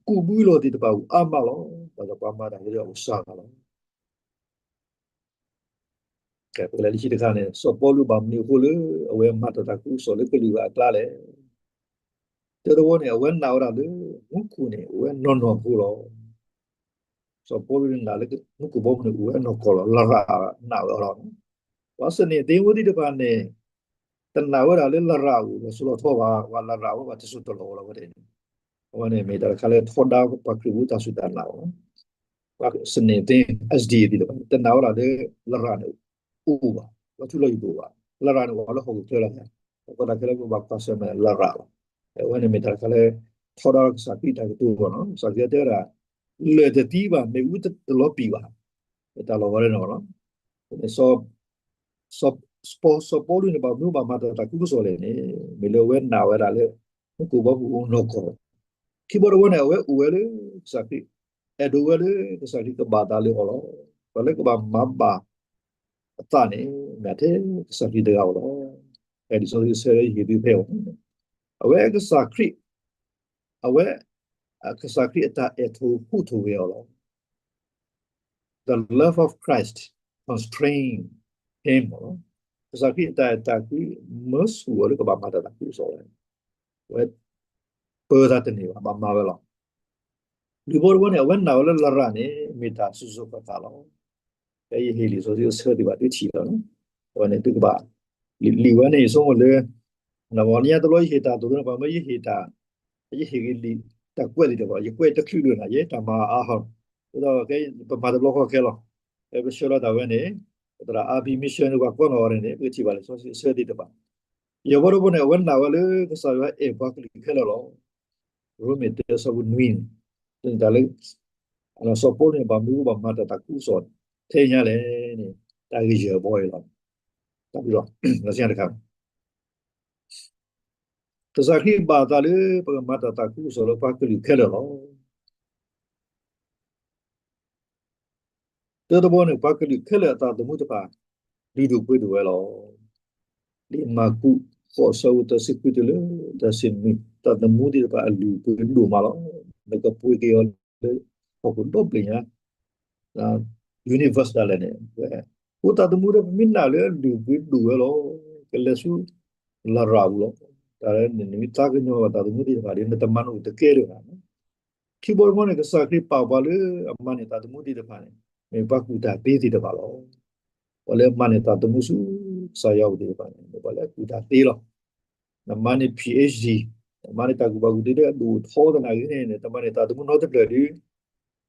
ကူၣ်ဘုလီၤသ့ၣ်တဖၣ်အဂီၢ်အါမးလီၤ. ဘၣ်ဆၣ်ပှၤမၤတၢ်လၢအကစၢ်ဂၤလီၤ. ပကလဲၤလၢခံတခါန့ၣ် စီၤပီလူးဘၣ်မနုၤအဃိလၢ အဝဲမၤတၢ်သးခုကစီၣ်လၢကလုာ်ဂၤအကျါလဲၣ်. တၢတဝီန့ၣ် အဝဲနာ်ဝဲဒၣ်လၢ မူခိၣ်န့ၣ် အိၣ်ဝဲနီၢ်နီၢ်အဃိလီၤ. စီၤပီလူးန့ၣ်နာ်လၢမူခိၣ်ဘီမုၢ်န့ၣ် အိၣ်ဝဲနီၢ်ကီၢ်လီၤ. လရာ်နာ်ဝဲအီၤလီၤ. ပှၤစနေသ့ၣ်ဖိသ့ၣ်တဖၣ်န့ၣ် တနာ်ဝဲဒၣ်လၢလရာ်အိၣ်လီၤစိၤလီၤထီဘၣ်, ပှၤလရာ်ဝဲဘၣ်တစိၢ်တလီၢ်အိၣ်လီၤဝဲဒၣ်န့ၣ်, အဝဲန့ၣ်မ့ၢ်တၢ်တခါလၢထီဒါပှၤခရံာ်ဖိတၢ်စူၢ်တၢ်နာ်လီၤ. ပှၤစနေသ့ၣ် SD သ့ၣ်တဖၣ် တနာ်ဝဲဒၣ်လၢလရာ်န့ၣ်အိၣ်ဘၣ်, ပှၤထူလီၤယိာ်အိၣ်ဘၣ်, လရာ်န့ၣ်အိၣ်လၢဟီၣ်ခိၣ်ချၢလီၤ. အဃိသတးခဲလၢာ်ပဘၣ်ကွၢ်ဆၢၣ်မဲာ်လရာ်လီၤ. အဝဲန့ၣ်မ့ၢ်တၢ်တခါလၢ ထီဒါကစၢ်ခရံာ်တၢ်ကတိၤလီၤ. ကစၢ်ခရံာ်တဲဝဲဒၣ် လၢၢ်တသံဘၣ်, မ့ၣ်အူတလီၤပံာ်ဘၣ်, မ့ၢ်တၢ်လီၤဝဲဒၣ်န့ၣ်လီၤ. စီၤပီလူးန့ၣ် ဘၣ်မနုၤဘၣ်မၤတၢ်သးခုကစီၣ်လဲၣ်န့ၣ် မ့ၢ်လၢအဝဲနာ်ဝဲဒၣ်လၢ မူခိၣ်ဘီမုၢ်အိၣ်နီၢ်ကီၢ်လီၤ. ခံဘီတဝီန့ၣ် အဝဲအိၣ်ဝဲလၢကစၢ်ခရံာ်, အဲၣ်ဒိးဝဲလၢကစၢ်ခရံာ်ကဘၣ်သးလၢအီၤလီၤ. ပှၤလၢကဘၣ်မၤဘၣ်အသးန့ၣ် မ့ၢ်ထဲကစၢ်ခရံာ်တဂၤဧိၤလီၤ. ဖဲလံာ်စီဆှံအဆၢယဟ့ၣ်သုဖဲအံၤ, အဝဲကစၢ်ခရံာ်, အဝဲ ကစၢ်ခရံာ်အတၢ်အဲၣ်ထိးဟူးထိးဂဲၤအီၤလီၤ. The love of Christ constrain him လီၤ. ကစၢ်ခရံာ်အတၢ်အဲၣ်တၢ်ကွံ မၢဆူၣ်အီၤလၢကဘၣ်မၤတၢ်သးခုကစီၣ်ဝဲ, အဝဲ ပၢၤသးတန့ၢ်ဘၣ်, ဘၣ်မၤဝဲလီၤ. လွံၢ်ဘီတဝီန့ၣ် အဝဲနာ်ဝဲလၢလရာ်န့ၣ် မ့ၢ်တၢ်စူၢ်စူၢ်ခီၣ်ခီၣ်လီၤ. ဖဲယဟ့ၣ်လံာ်စီဆှံအဆၢသ့ၣ်တဖၣ်သုထံၣ်လီၤ. အဝဲန့ၣ်သုကဘၣ် လံာ်ဝဲန့ၣ် ယဆိကမိၣ်လၢ နဝၤလၢညါတဘျီယဟ့ၣ်တၢ်သိၣ်လိန့ၣ် ပှၤမၢယဟ့ၣ်တၢ်, ယဟ့ၣ်ဂ့ၤလံာ်တၢ်ကွဲးသ့ၣ်တဖၣ် ယကွဲးတချုးလၢၤနၤ ယဲတၢ်မၤအါဟီၣ်, အဃိဒီး ပမၤတဘျီဃီခဲလီၤ. ဖဲပဆှၢလီၤတၢ်ဝဲန့ၣ် ပသရၣ် R B Mission န့ၣ် ပှၤကွဲးနီၣ်ဝဲန့ၣ် ပကထံၣ်ဘၣ်လံာ်စီဆှံအဆၢသ့ၣ်တဖၣ်. ယဲၢ်ဘီတဝီန့ၣ် အဝဲနာ်ဝဲလၢကစၢ်ယွၤအဲၣ်ပှၤကလုာ်ခဲလၢာ်လီၤ. ရိမ့ၤတၢအဆၢဖိနွံန့ၣ် တၢ်လၢ စီၤပီလူးန့ၣ် ဘၣ်မနုၤဘၣ်မၤတၢ်သးခုကစီၣ်ထဲညါလဲၣ်န့ၣ် တၢ်ဂ့ၢ်ယဲၢ်ဘီအံၤလီၤ. တၢ်ဘျုးလီၤ. လၢဆံတခါ ကစၢ်ခရံာ်ဘၣ်သးလၢပကမၤတၢ်သးခုကစီၣ်လၢပှၤကလုာ်ခဲလၢာ်လီၤ. တၢတဘီန့ၣ် ပှၤကလုာ်ခဲလၢာ်အသးသမူတဖၣ် လုၢ်ဒိၣ်ပှ့ၤဒိၣ်ဝဲလီၤ. လံာ်မၢ်ကူး ဃိး အဆၢဖိသၢဆံခွံတုၤလၢသၢဆံနွံ သးသမူသ့ၣ်တဖၣ်အလုၢ်အပှ့ၤဒိၣ်မးလီၤ. နကပှ့ၤက့ၤအီၤလၢ ဟီၣ်ခိၣ်ဒီဘ့ၣ်ညါ universe ဒၣ်လဲာ်န့ၣ် ပဝဲ ပသးသမူဒီး ပမ့ၢ်နာ်လၢအလုၢ်အပှ့ၤဒိၣ်ဝဲလီၤ. ကလဲၤဆူလရာ်ပူၤလီၤ. တၢ်လၢနမ့ၢ်သးကညီၤဘၣ်သးသမူသ့ၣ်တဖၣ်ဒီး နတမၤနအိၣ်တကဲဒံးဘၣ်. ခံဘီတဘီန့ၣ် ကစၢ်ခရံာ်ပာ်ပှၤလၢအမၤန့ၢ်သးသမူသ့ၣ်တဖၣ်န့ၣ် မ့ၢ်ပှၤကူၣ်တၢ်သ့သ့ၣ်တဖၣ်လီၤ. ပှၤလၢအမၤန့ၢ်သးသမူဆူကစၢ်ယွၤအအိၣ်သ့ၣ်တဖၣ်န့ၣ် မ့ၢ်ပှၤလၢအကူၣ်တၢ်သ့လီၤ. နမၤန့ၢ် PhD, နမၤန့ၢ်တၢ်ကူၣ်ဘၣ်ကူၣ်သ့လၢအဒိၣ်ထီသနာ်က့န့ၣ် တမၤန့ၢ်သးသမူနီတဖျၢၣ်ဒီး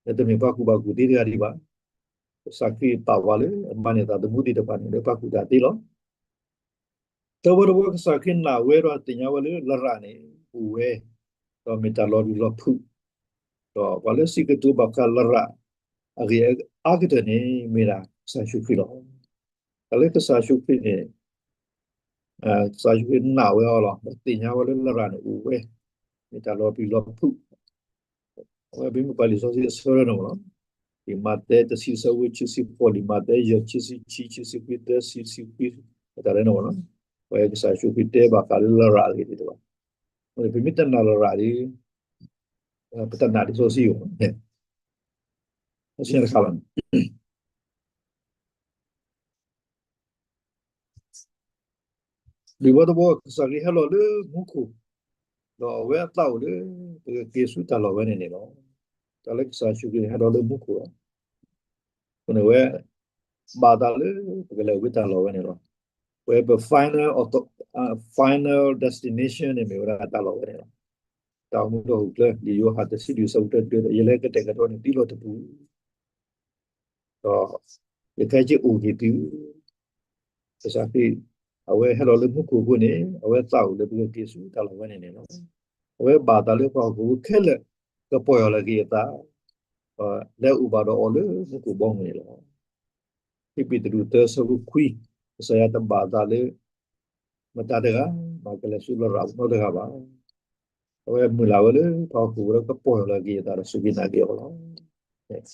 နတမ့ၢ်ပှၤကူၣ်ဘၣ်ကူၣ်သ့တဂၤဒံးဘၣ်. ကစၢ်ခရံာ်ပာ်ပှၤလၢအမၤန့ၢ်သးသမူသ့ၣ်တဖၣ်န့ၣ် လၢပှၤကူၣ်တၢ်သ့လီၤ. သၢဘီတဘီ ကစၢ်ခရံာ်နာ်ဝဲဒီးသ့ၣ်ညါဝဲလၢလရာ်န့ၣ် အိၣ်ဝဲ, ဒီးမ့ၢ်တၢ်လီၤဒုၣ်လီၤဖုး, ဒီးပှၤလၢစံးကတိၤဘၣ်ဃးလရာ် အဂ့ၢ်အါကတၢၢ်န့ၣ် မ့ၢ်ဒၣ်ကစၢ်ယ့ၣ်ၡူးခရံာ်လီၤ. တၢ်လၢကစၢ်ယ့ၣ်ၡူးခရံာ်န့ၣ် ကစၢ်ယ့ၣ်ၡူးခရံာ်နာ်ဝဲအီၤလီၤ. ဒီးသ့ၣ်ညါဝဲလၢလရာ်န့ၣ်အိၣ်ဝဲ, မ့ၢ်တၢ်လီၤဒုၣ်လီၤဖုး အဝဲပမ့ၢ်ကွၢ်လံာ်စီဆှံအဆၢလၢန့ၣ်မ့ၢ်လီၤ. လံာ်မးသဲတဆံ အဆၢဖိခံဆံဃိး, လံာ်မးသဲယဲၢ် ခံဆံခံ, ခံဆံခွံ, သၢဆံခွံ, တၢ်လၢန့ၣ်မ့ၢ်လီၤ. အဝဲကစၢ်ယ့ၣ်ၡူးခရံာ်တဲဘၣ်ဃးလၢလရာ်အဂ့ၢ်သ့ၣ်တဖၣ်, ပမ့ၢ်တနာ်လရာ်ဒီး ပတနာ်လံာ်စီဆှံအဂီၢ်, အဆၢတခါလီၤ. လွံၢ်ဘီတဘီ ကစၢ်ခရံာ်ဟဲလီၤလၢမူခိၣ်, ဒီးအဝဲအသးအိၣ်လၢ ပကက့ၤဆူတၢ်လီၢ်ဝဲန့ၣ်န့ၣ်လီၤ. တၢ်လၢကစၢ်ယ့ၣ်ၡူးခရံာ်ဟဲလီၤလၢမူခိၣ်လီၤ. အဃိန့ၣ် အဝဲဘၣ်သးလၢ ပကလဲၤဝဲတၢ်လီၢ်ဝဲန့ၣ်လီၤ. ဝဲပ final, final destination န့ၣ်မ့ၢ်ဝဲဒၣ်တၢ်လီၢ်ဝဲန့ၣ်လီၤ. တၢ်အိၣ်မူလၢဟီၣ်ခိၣ်ချၢ လံာ်ယိၤဟၣ်တဆံလွံၢ် အဆၢဖိတၢတုၤ ယလဲၤကတဲာ်ကတီၤန့ၢ်သုလီၤတပူၤ ဒီး ယကဟဲက့ၤအိၣ်က့ၤသု, ကစၢ်ခရံာ် အဝဲဟဲလီၤလၢမူခိၣ်အဃိန့ၣ် အဝဲသးအိၣ်လၢပကက့ၤဆူတၢ်လီၢ်ဝဲန့ၣ်န့ၣ်လီၤ. အဝဲဘၣ်သးလၢပှၤဟီၣ်ခိၣ်ဖိခဲလၢာ် ကပီၢ်ယၢ်လီၤက့ၤအသး, လဲၤအိၣ်ဘၣ်ဒီးအီၤလၢမူခိၣ်ဘီမုၢ်န့ၣ်လီၤ. ခံပ့းတရူးသၢ အဆၢဖိခွံ, ကစၢ်ယွၤတဘၣ်သးလၢ မတၤတဂၤမၤကလဲၤဆူလရာ်ပူၤနီတဂၤဘၣ်. အဝဲမုၢ်လၢ်ဝဲလၢ ပှၤဟီၣ်ခိၣ်ဖိလၢကပီၢ်ယၢ်လီၤက့ၤအသးဒီးစူၢ်က့ၤနာ်က့ၤအ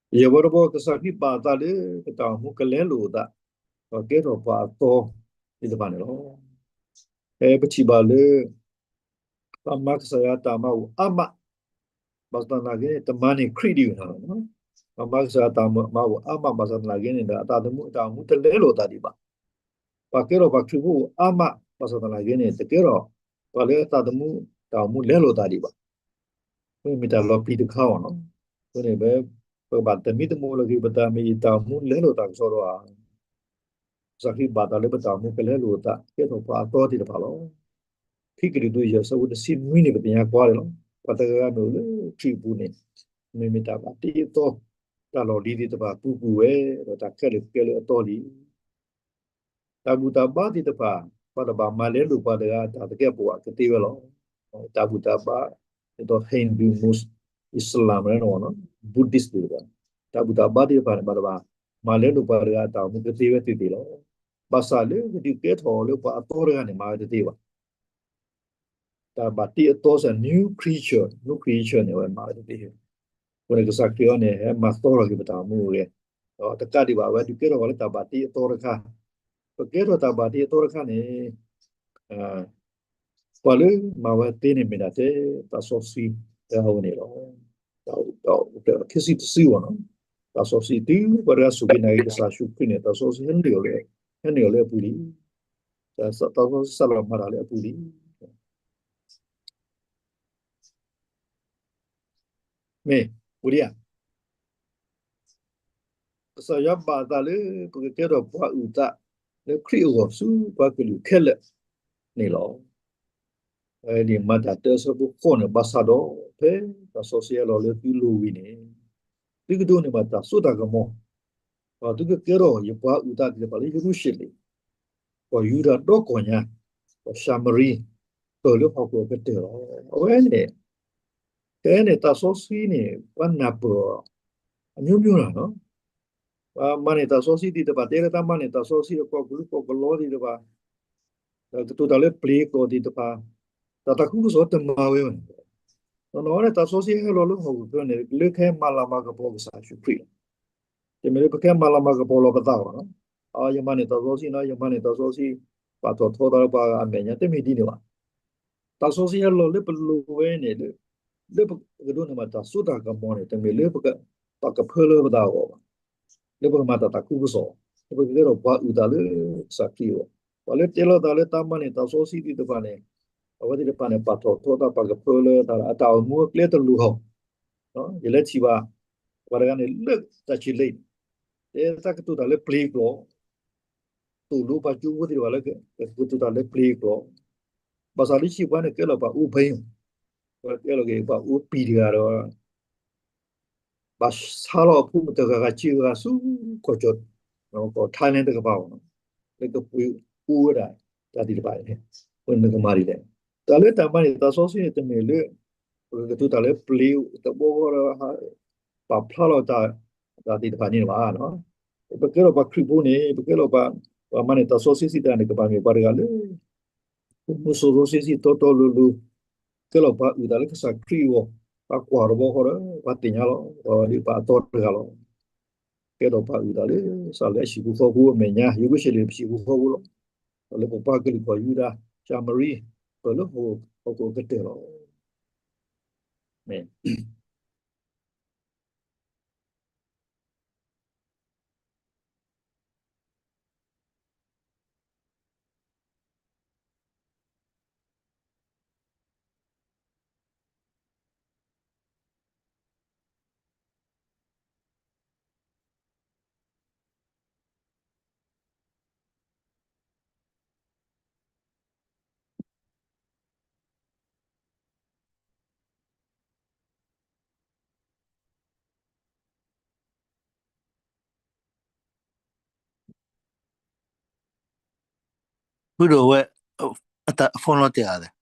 ီၤလီၤ. ယဲၢ်ဘီတဘီ ကစၢ်ခရံာ်ဘၣ်အသးလၢ ပတၢ်အိၣ်မူကလဲလိာ်အသး, ဒီးကဲထီၣ်ပှၤအသီသ့ၣ်တဖၣ်န့ၣ်လီၤ. ဖဲပထံၣ်ဘၣ်လၢ ပမၤကစၢ်ယွၤတၢ်မၤအိၣ်အါမး, ဘၣ်ဆၣ်သနာ်က့န့ၣ် တမၤန့ၢ်ခရံာ်ဒံးဘၣ်. ပမၤကစၢ်ယွၤတၢ်မၤအိၣ်အါမး ဘၣ်ဆၣ်သနာ်က့န့ၣ်ဒီး အသးသမူအတၢ်အိၣ်မူတလဲလိာ်အသးဒံးဘၣ်. ပှၤကဲထီၣ်ပှၤခရံာ်ဖိအိၣ်အါမး ဘၣ်ဆၣ်သနာ်က့န့ၣ် တကဲထီၣ် ပှၤလၢအသးသမူတၢ်အိၣ်မူလဲလိာ်အသးဒံးဘၣ်. အဃိန့ၣ်မ့ၢ်တၢ်လီၤပျံၤတခါအီၤနီၤ. အဃိန့ၣ် ပကဘၣ်သမံသမိးလီၤက့ၤပသး မ့ၢ်ယတၢ်အိၣ်မူလဲလိာ်သးကစီဒီဧါ. ကစၢ်ခရံာ်ဘၣ်သးလၢပတၢ်အိၣ်မူကလဲလိာ်အသး ကဲထီၣ်ပှၤအသီသ့ၣ်တဖၣ်လီၤ. ခံကရံၣ်သူး ယဲၢ်ဆၢဖိတဆံနွံန့ၣ် ပသ့ၣ်ညါကွၢ်န့ၣ်လီၤ. ပှၤတဂၤဂၤမ့ၢ်အိၣ်လၢခရံာ်အပူၤန့ၣ် မ့မ့ၢ်တၢ်ဘၣ်တ့အသီ, တၢ်လီၢ်လံၤသ့ၣ်တဖၣ်ပူၤကွံာ်ဝဲ, ဒီးတၢ်ခဲလၢာ်ကဲလၢအသီလံ. တၢ်ဘူၣ်တၢ်ဘါသ့ၣ်တဖၣ် ပှၤတဘၣ်မၤလဲလိာ်ပှၤတဂၤအတၢ်သကဲးပဝးကသ့ဝဲလီၤ. တၢ်ဘူၣ်တၢ်ဘါ ဒ်သိး Hindu, Muslim, Islam, Buddhist သ့ၣ်တဖၣ်, တၢ်ဘူၣ်တၢ်ဘါသ့ၣ်တဖၣ်န့ၣ် ပှၤတဘၣ်မၤလဲလိာ်ပှၤတဂၤအတၢ်အိၣ်မူကသ့ဝဲသ့ၣ်သ့ၣ်လီၤ. ဘၣ်ဆၣ်လၢကဒုးကဲထီၣ်အီၤလၢပှၤအသီတဂၤန့ၣ် မၤဝဲတသ့ဘၣ်. တၢ်ဘၣ်တ့အသီစ့ၢ် new creature, new creature န့ၣ် အဝဲမၤဝဲတသ့. အဃိန့ၣ် ကစၢ်ခရံာ်အံၤန့ၣ် ဟဲမၤသီထီၣ်က့ၤပတၢ်အိၣ်မူအဂ့ၢ်, ဒီးတကးဒံးဘၣ် အဝဲဒုးကဲထီၣ်ပှၤလၢတၢ်ဘၣ်တ့အသီတခါ, ပကဲထီၣ်တၢ်ဘၣ်တ့အသီတခါန့ၣ် ပှၤလၢမၤဝဲသ့န့ၣ်မ့ၢ်ဒၣ်ထဲ သးစီဆှံတဂၤဧိၤန့ၣ်လီၤ. တၢ်အိၣ်ဖျဲၣ်ခံဆံတစုအံၤနီၤ, သးစီဆှံတုၤပှၤတဂၤစူၢ်က့ၤနာ်က့ၤကစၢ်ယ့ၣ်ၡူးခရံာ်န့ၣ် သးစီဆှံဟဲနုာ်အီၤလၢ, ဟဲနုာ်အီၤလၢအပူၤလံ. သးစီဆှံစးလီၤမၤတၢ်လၢအပူၤလံ. မ့ၢ်, အိၣ်ဒံးဧါ. ကစၢ်ယွၤဘၣ်အသးလၢ ပကကဲထီၣ်ပှၤအုၣ်သးလၢခရံာ်အဂီၢ်ဆူပှၤကလုာ်ခဲလၢာ်န့ၣ်လီၤ. ဒ်မၤတၢ်တၢအဆၢဖိဃိးန့ၣ် ဘၣ်ဆၣ်ဒီး ဖဲသးစီဆှံဟဲလီၤလၢသုလိၤဝံၤန့ၣ် သုကဒိးန့ၢ်ဘၣ်တၢ်စိတၢ်ကမီၤ, ဒီးသုကကဲထီၣ်ယပှၤအုၣ်သးသ့ၣ်တဖၣ်လၢယရူၤၡလ့ၣ်, ကီၢ်ယူဒၤဒီကီၢ်ညါ, ကီၢ်ၡၤမရံ, ပၢၢ်လၢဟီၣ်ခိၣ်အကတၢၢ်လီၤ. အဝဲန့ၣ် ဖဲန့ၣ်သးစီဆှံန့ၣ် ပှၤနၢ်ပၢၢ်အီၤ အမျိုးမျိုးလီၤ. ပှၤမၤန့ၢ်သးစီဆှံသ့ၣ်တဖၣ် တဲလၢတၢ်မၤန့ၢ်သးစီဆှံအကီၢ်ကလူးကီၢ်ကလီသ့ၣ်တဖၣ်, ဒီးကတိၤတၢ်လၢပျ့ၤကျိာ်သ့ၣ်တဖၣ်, တၢ်သးခုကစီၣ်တမၤဝဲဘၣ်န့ၣ်, ဒီးန့ၣ်သးစီဆှံဟဲလီၤလၢဟီၣ်ခိၣ်ချၢန့ၣ် လၢကဟဲမၤလၤမၤကပီၤကစၢ်ယ့ၣ်ၡူးခရံာ်လီၤ. တမ့ၢ်လၢပကဟဲမၤလၤမၤကပီၤလီၤပသးဘၣ်နီၤ. ယမၤန့ၢ်သးစီဆှံနီၤ, ယမၤန့ၢ်သးစီဆှံ ပာ်ထီၣ်ထီသးလၢပှၤဂၤအမဲာ်ညါ တမ့ၢ်ဒ်န့ၣ်ဘၣ်. သးစီဆှံဟဲလီၤလၢပလိၤဝဲန့ၣ် လၢပကဒိးန့ၢ်ဘၣ်တၢ်စိတၢ်ကမီၤန့ၣ် တမ့ၢ်လၢပက ပာ်ကဖၢလၢပသးအဂီၢ်ဘၣ်, လၢပကမၤတၢ်သးခုကစီၣ်, လၢပကကဲထီၣ်ပှၤအုၣ်သးလၢကစၢ်ခရံာ်အဂီၢ်. ပှၤလၢတဲလီၤသးလၢတၢ်မၤန့ၢ်သးစီဆှံသ့ၣ်တဖၣ်န့ၣ် အဝဲသ့ၣ်တဖၣ်န့ၣ် ပာ်ထီၣ်ထီသး ပာ်ကဖၢလၢသးဒီး အတၢ်အိၣ်မူအကျဲတလိၤဟီၣ်. ယလဲၤထံၣ်ဘၣ် ပှၤတဂၤန့ၣ် လၢတၢ်ဆံးလ့ တဲတၢ်ကတိၤတၢ်လၢပျ့ၤကျိာ်, သိၣ်လိပှၤကၠိဖိသ့ၣ်တဖၣ်လၢ ကတိၤတၢ်လၢပျ့ၤကျိာ်, ဘၣ်ဆၣ်လၢခံပှၤန့ၣ် ကဲလီၤပှၤအိၣ်ဘၣ်, ကဲလီၤက့ၤပှၤအိၣ်ပံၤတဂၤဒီး ဘၣ်ဆါလီၤအဖိမုၣ်တဂၤဂၤဆံဂၤဆူ ကီၢ်ကၠီၣ်, ကီၢ် Thailand တကပၤအံၤ, လၢကပှ့ၤအိၣ်ဝဲဒၣ်တၢ်သ့ၣ်တဖၣ်န့ၣ်, အဃိန့ၣ်နကမၤဒ်လဲၣ်. တၢ်လၢတၢ်မၤန့ၢ်သးစီဆှံန့ၣ် တမ့ၢ်လၢ ပကကတိၤတၢ်လၢပျ့ၤတဘီဃီဒီး ပာ်ဖျါလီၤတၢ်သ့ၣ်တဖၣ်န့ၣ်ဘၣ်. ပကဲထီၣ်ပှၤခရံာ်ဖိန့ၣ် ပကဲထီၣ်ပှၤ ပှၤမၤန့ၢ်သးစီဆှံစံးတၢ်န့ၣ် ကဘၣ်မ့ၢ်ပှၤတဂၤလၢ အိၣ်မူစီစီဆှံဆှံတီတီလိၤလိၤ, ကဲလီၤပှၤအုၣ်သးလၢကစၢ်ခရံာ်အဂီၢ်, ပှၤကွၢ်တဘီဃီဒီး ပှၤသ့ၣ်ညါလီၤ, ဒီးဒ်ပှၤအသီတဂၤလီၤ. ကဲထီၣ်ပှၤအုၣ်သးလၢ ကစၢ်လၢအဟံၣ်ဖိဃီဖိအမဲာ်ညါ, ယရူၤၡလ့ၣ်ပဟံၣ်ဖိဃီဖိလီၤ. ဒီးလၢပပှၤကလုာ်ကီၢ်ယူဒၤ, ၡၤမရံ, ပၢၢ်လၢဟီၣ်ခိၣ်အကတၢၢ်လီၤ. မ့ၢ်ဖုဒိၣ်ဝဲ, အတၢ် phone လီၤတဲာ်အသး.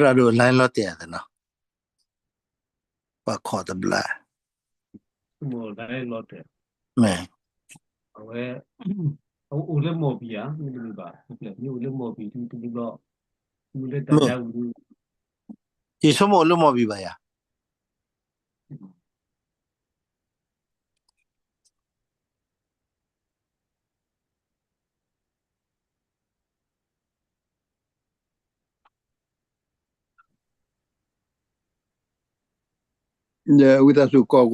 ရၢ်ဒိၣ် line လီၤတဲာ်သနီၤ, ပှၤခိးတဘျီ, မ့ၢ်, ယဆိကမိၣ်အိၣ်လၢမီၢ်ဘံဘၣ်ယၤ, ဝံသးစူၤ ကိး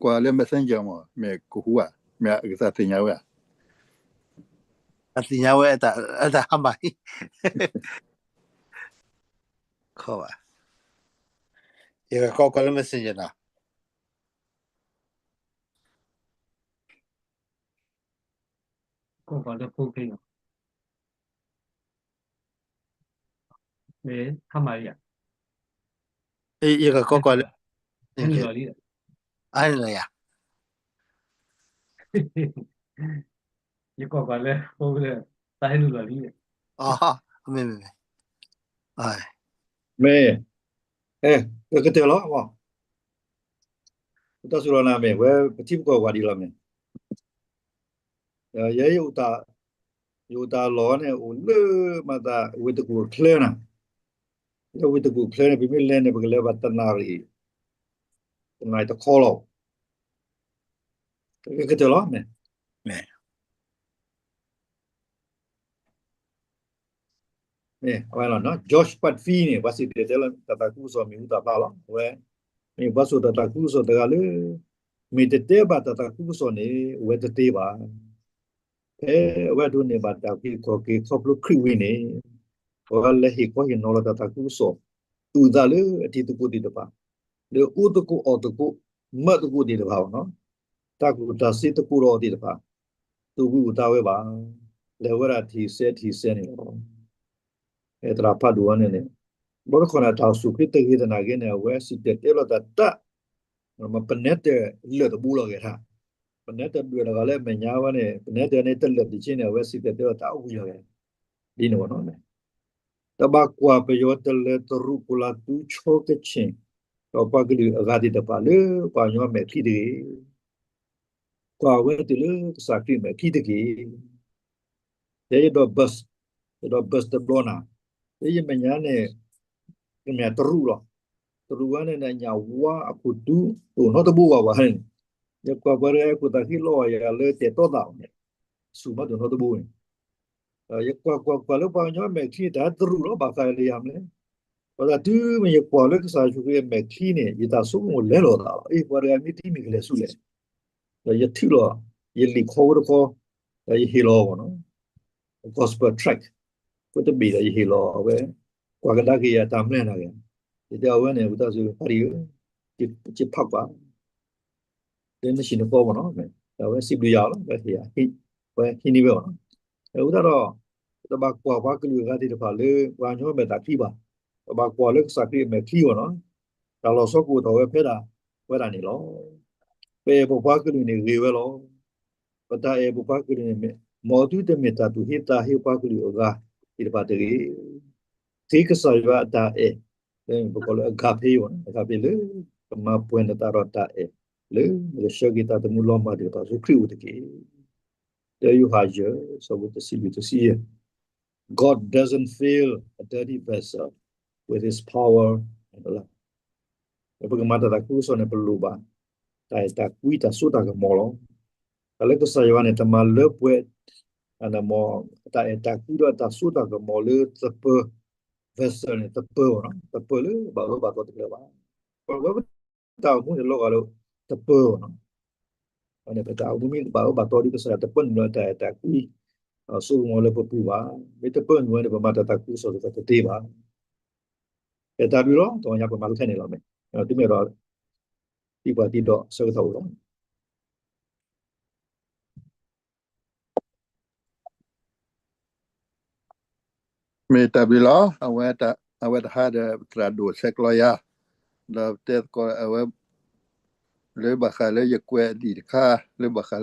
ကွၢ်လၢ messenger မ့ၢ် မ့ၢ်ကဟူဧါ, မ့ၢ်အကသးသ့ၣ်ညါဝဲဧါ, အသ့ၣ်ညါဝဲ အတၢ်ဟါမၢ်, ယကကိးကွၢ်လၢ messenger နီၤ, ယကကိးကွၢ်လၢ အါန့ၣ်လီၤယၤ, ယကိးကွၢ်လၢ တၢ်ဟဲနုာ်လီၤလံ, မ့ၢ်, မ့ၢ်, ကကတၢၢ်လီၤ, တၢ်စူၤလီၤနၤမ့ၢ် ဝဲပထံပကီၢ်ဝဲဒ်လီၤမ့ၢ်, ယဲ ယအိၣ်တၢ်လီၢ်န့ၣ် အိၣ်လၢမၤသး ဝ့ၢ်တကူၣ်အချၢနၤ, လၢဝ့ၢ်တကူၣ်အချၢန့ၣ် ပမ့ၢ်လဲၤန့ၣ် ပကလဲၤဘၣ်တနၣ်ရံၣ်, တနၣ်ရံၣ်တခီလီၤ, ကကတၢၢ်လီၤ, မ့ၢ် အဝဲလီၤ Josh Padfi န့ၣ် ပှၤစံၣ်တဲၤတဲလီၤတၢ်သးခုကစီၣ်မ့ၣ်အူသၣ်ဖျါလီၤ. အဝဲ မ့ၢ်ပှၤစိာ်တၢ်သးခုကစီၣ်တဂၤလၢ မ့ၢ်တတဲဘၣ်တၢ်သးခုကစီၣ်န့ၣ် အဝဲတသ့ဘၣ်. ဖဲအဝဲဒိးန့ၢ်ဘၣ်တၢ်အုၣ်က့ၤခီၣ်က့ၤခီဖျိခရံာ်ဝံၤန့ၣ် အဝဲလဲၤဟ့ၣ်ခီဟ့ၣ်နီၤလီၤတၢ်သးခုကစီၣ် အုၣ်သးလၢအတံၤသကိးသ့ၣ်တဖၣ်, လၢအိၣ်သကိးအီၣ်သကိး မၤသကိးသ့ၣ်တဖၣ်ဘၣ်နီၤ. တၢ်ကူၣ်တၢ်စ့သကိးဒီးအီၤသ့ၣ်တဖၣ် တဝံၤအိၣ်သးဝဲဘၣ်. လဲၤဝဲဒၣ်ထံၣ်စဲထံၣ်စဲန့ၣ်လီၤ. သရၣ်ဖးဒိၣ်ဝဲန့ၣ်န့ၣ် ဘီတခီန့ၣ် တၢ်အိၣ်ဆူၣ်ချ့တဂ့ၤသနာ်က့န့ၣ် အဝဲစံၣ်တဲၤတဲလီၤတၢ်တၢ် ပနဲတလၢာ်တဘိလီၤဂဲၤထါ, ပနဲတဒွဲၣ်လီၤဂာ်လၢအမဲာ်ညါဝဲန့ၣ် ပနဲတန့ၣ်တလၢာ်တဆ့န့ၣ် အဝဲစံၣ်တဲၤတဲလီၤတၢ်အဝံၤလီၤဂဲၤ ဒ်န့ၣ်ဝဲနီၤ. တဘၣ်ကွၢ်ပယီၤတလၢၤတရူးကိးလါသူဆီကဆ့ၣ် ဒီးပှၤကလုာ်အဂၤသ့ၣ်တဖၣ်လၢပှၤကညီမဲာ်ချံတဂ့ၤ. ကွၢ်ဝဲတုၤလၢကစၢ်ခရံာ်မဲာ်ချံတက့ၢ်. တဲယဒီး bus, ယဒီး bus တဘျီနၤ, လၢယမဲာ်ညါန့ၣ် ကမ့ၢ်တရူးလီၤ. တရူးဝဲန့ၣ် ညၣ်ဝါအခိၣ်တူတအိၣ်နီတဘိဘၣ်ဘၣ်န့ၣ်, ယကွၢ်ပှၤတဂၤအခိၣ်သးဃံလီၤယၤလၢတဲာ်တီသးန့ၣ် ဆူၣ်မးတအိၣ်နီတဘိန့ၣ် ယကွၢ်ကွၢ်ကွၢ်လၢပှၤကညီမဲာ်ချံတၢ်တရူးလီၤ ဘၣ်ဃးလၢယၤမလဲၣ်. ပသးတုၤမ့ၢ်ယကွၢ်လၢကစၢ်ယ့ၣ်ၡူးခရံာ်အမဲာ်ချံန့ၣ် ယတၢ်ဆိကမိၣ်လဲလိာ်သးလီၤ. အ့ ပှၤတဂၤမ့ၢ်ထံၣ်မ့ၢ်ကလဲၤဆူလဲၣ်. ဒီးယထုးလီၤ ယလံာ်ခီဝဲတခီ, ဒီးယဟ့ၣ်လီၤအီၤနီၤ gospel tract ဝဲတဘ့ၣ်ဒီးယဟ့ၣ်လီၤအဝဲ, ကွၢ်ကဒါက့ၤယၤတၢ်မနုၤလဲၣ်. ယတဲအဝဲန့ၣ် ဝံသးစူၤ ဖးဒံဧၢ, ယဖးကွၢ် လၢနဟံၣ်နဃီမ့ၢ်နီၤ, အဝဲစံးဘျုးယၤလီၤ, ဝဲဟံးန့ၢ်ဝဲမ့ၢ်နီၤ. အဃိသတးဒီး တဘၣ်ကွၢ်ပှၤကလုာ်အဂၤသ့ၣ်တဖၣ်လၢပှၤကညီမဲာ်သၣ်ချံဘၣ်, ပဘၣ်ကွၢ်လၢကစၢ်ခရံာ်အမဲာ်ချံအဂီၢ်နီၤ. တၢ်လီၤဆီကအိၣ်ထီၣ်ဝဲဖဲဒၣ်ဝဲဒၣ်န့ၣ်လီၤ. ပအဲၣ်ပပှၤကလုာ်န့ၣ်ဂ့ၤဝဲလီၤ. ပတၢ်အဲၣ်ပပှၤကလုာ်န့ၣ်မ့ၢ် မ်သုတမ့ၢ်တၢ်သူၣ်ဟ့သးဟ့ပှၤကလုာ်အဂၤသ့ၣ်တဖၣ်တဂ့ၤ. ဃ့ကစၢ်ယွၤအတၢ်အဲၣ် လၢပကိးလၢ agape အဂၤဖဲလၢ ကမၤပှဲၤနသးဒီးတၢ်အဲၣ် လၢနကဆှၢက့ၤတၢ်သမူလီၤမၢ်တဖၣ်ဆူခရံာ်အိၣ်တက့ၢ်. တၢယိၤဟၣ်ယဲၢ် ဆၢဖိတဆံလွံၢ်တဆံယဲၢ်, God doesn't fill a dirty vessel with his power and love. ပကမၤတၢ်သးခုကစီၣ်န့ၣ် ပလိၣ်ဘၣ် တၢ်အဲၣ်တၢ်ကွံတၢ်စိတၢ်ကမီၤလီၤ. တၢ်လၢကစၢ်ယွၤန့ၣ် တမၤလၢပှဲၤ တၢ်အဲၣ်တၢ်ကွံဒီးတၢ်စိတၢ်ကမီၤလၢသပၢၤ vessel န့ၣ် သပၢၤအဂီၢ်နီၤ, သပၢၤလၢဘၣ်အၢဘၣ်သီတဖျၢၣ်ဘၣ်. ပဝဲပတၢ်အိၣ်မူန့ၣ် လီၤဂာ်လၢသပၢၤအဂီၢ်နီၤ. ပတၢ်အိၣ်မူမ့ၢ်ဘၣ်အၢဘၣ်သီဒီး ကစၢ်ယွၤတပၢနုာ်လီၤတၢ်အဲၣ်တၢ်ကွံ စိကမီၤလၢပပူၤဘၣ်. မ့ၢ်တပၢနုာ်ဝဲန့ၣ် ပမၤတၢ်သးခုကစီၣ်တသ့ဘၣ်. ကဲတၢ်ဘျုးလီၤ, တနံၤညါပမၤလိခဲန့ၣ်လီၤ. မ့ၢ်တုၤမ့ၢ်ဒီး သံကွၢ်သံဒိးဆၢကတီၢ်အိၣ်လီၤ. မ့ၢ်တၢ်ဘျုးလီၤ. အဝဲတဟါဒီး သရၣ်ဒိၣ်ဆဲးကျိးယၤ, ဒီးတဲသကိးအဝဲ လၢဘၣ်ဃးလၢယကွဲးအလံာ်တခါ, လၢဘၣ်ဃး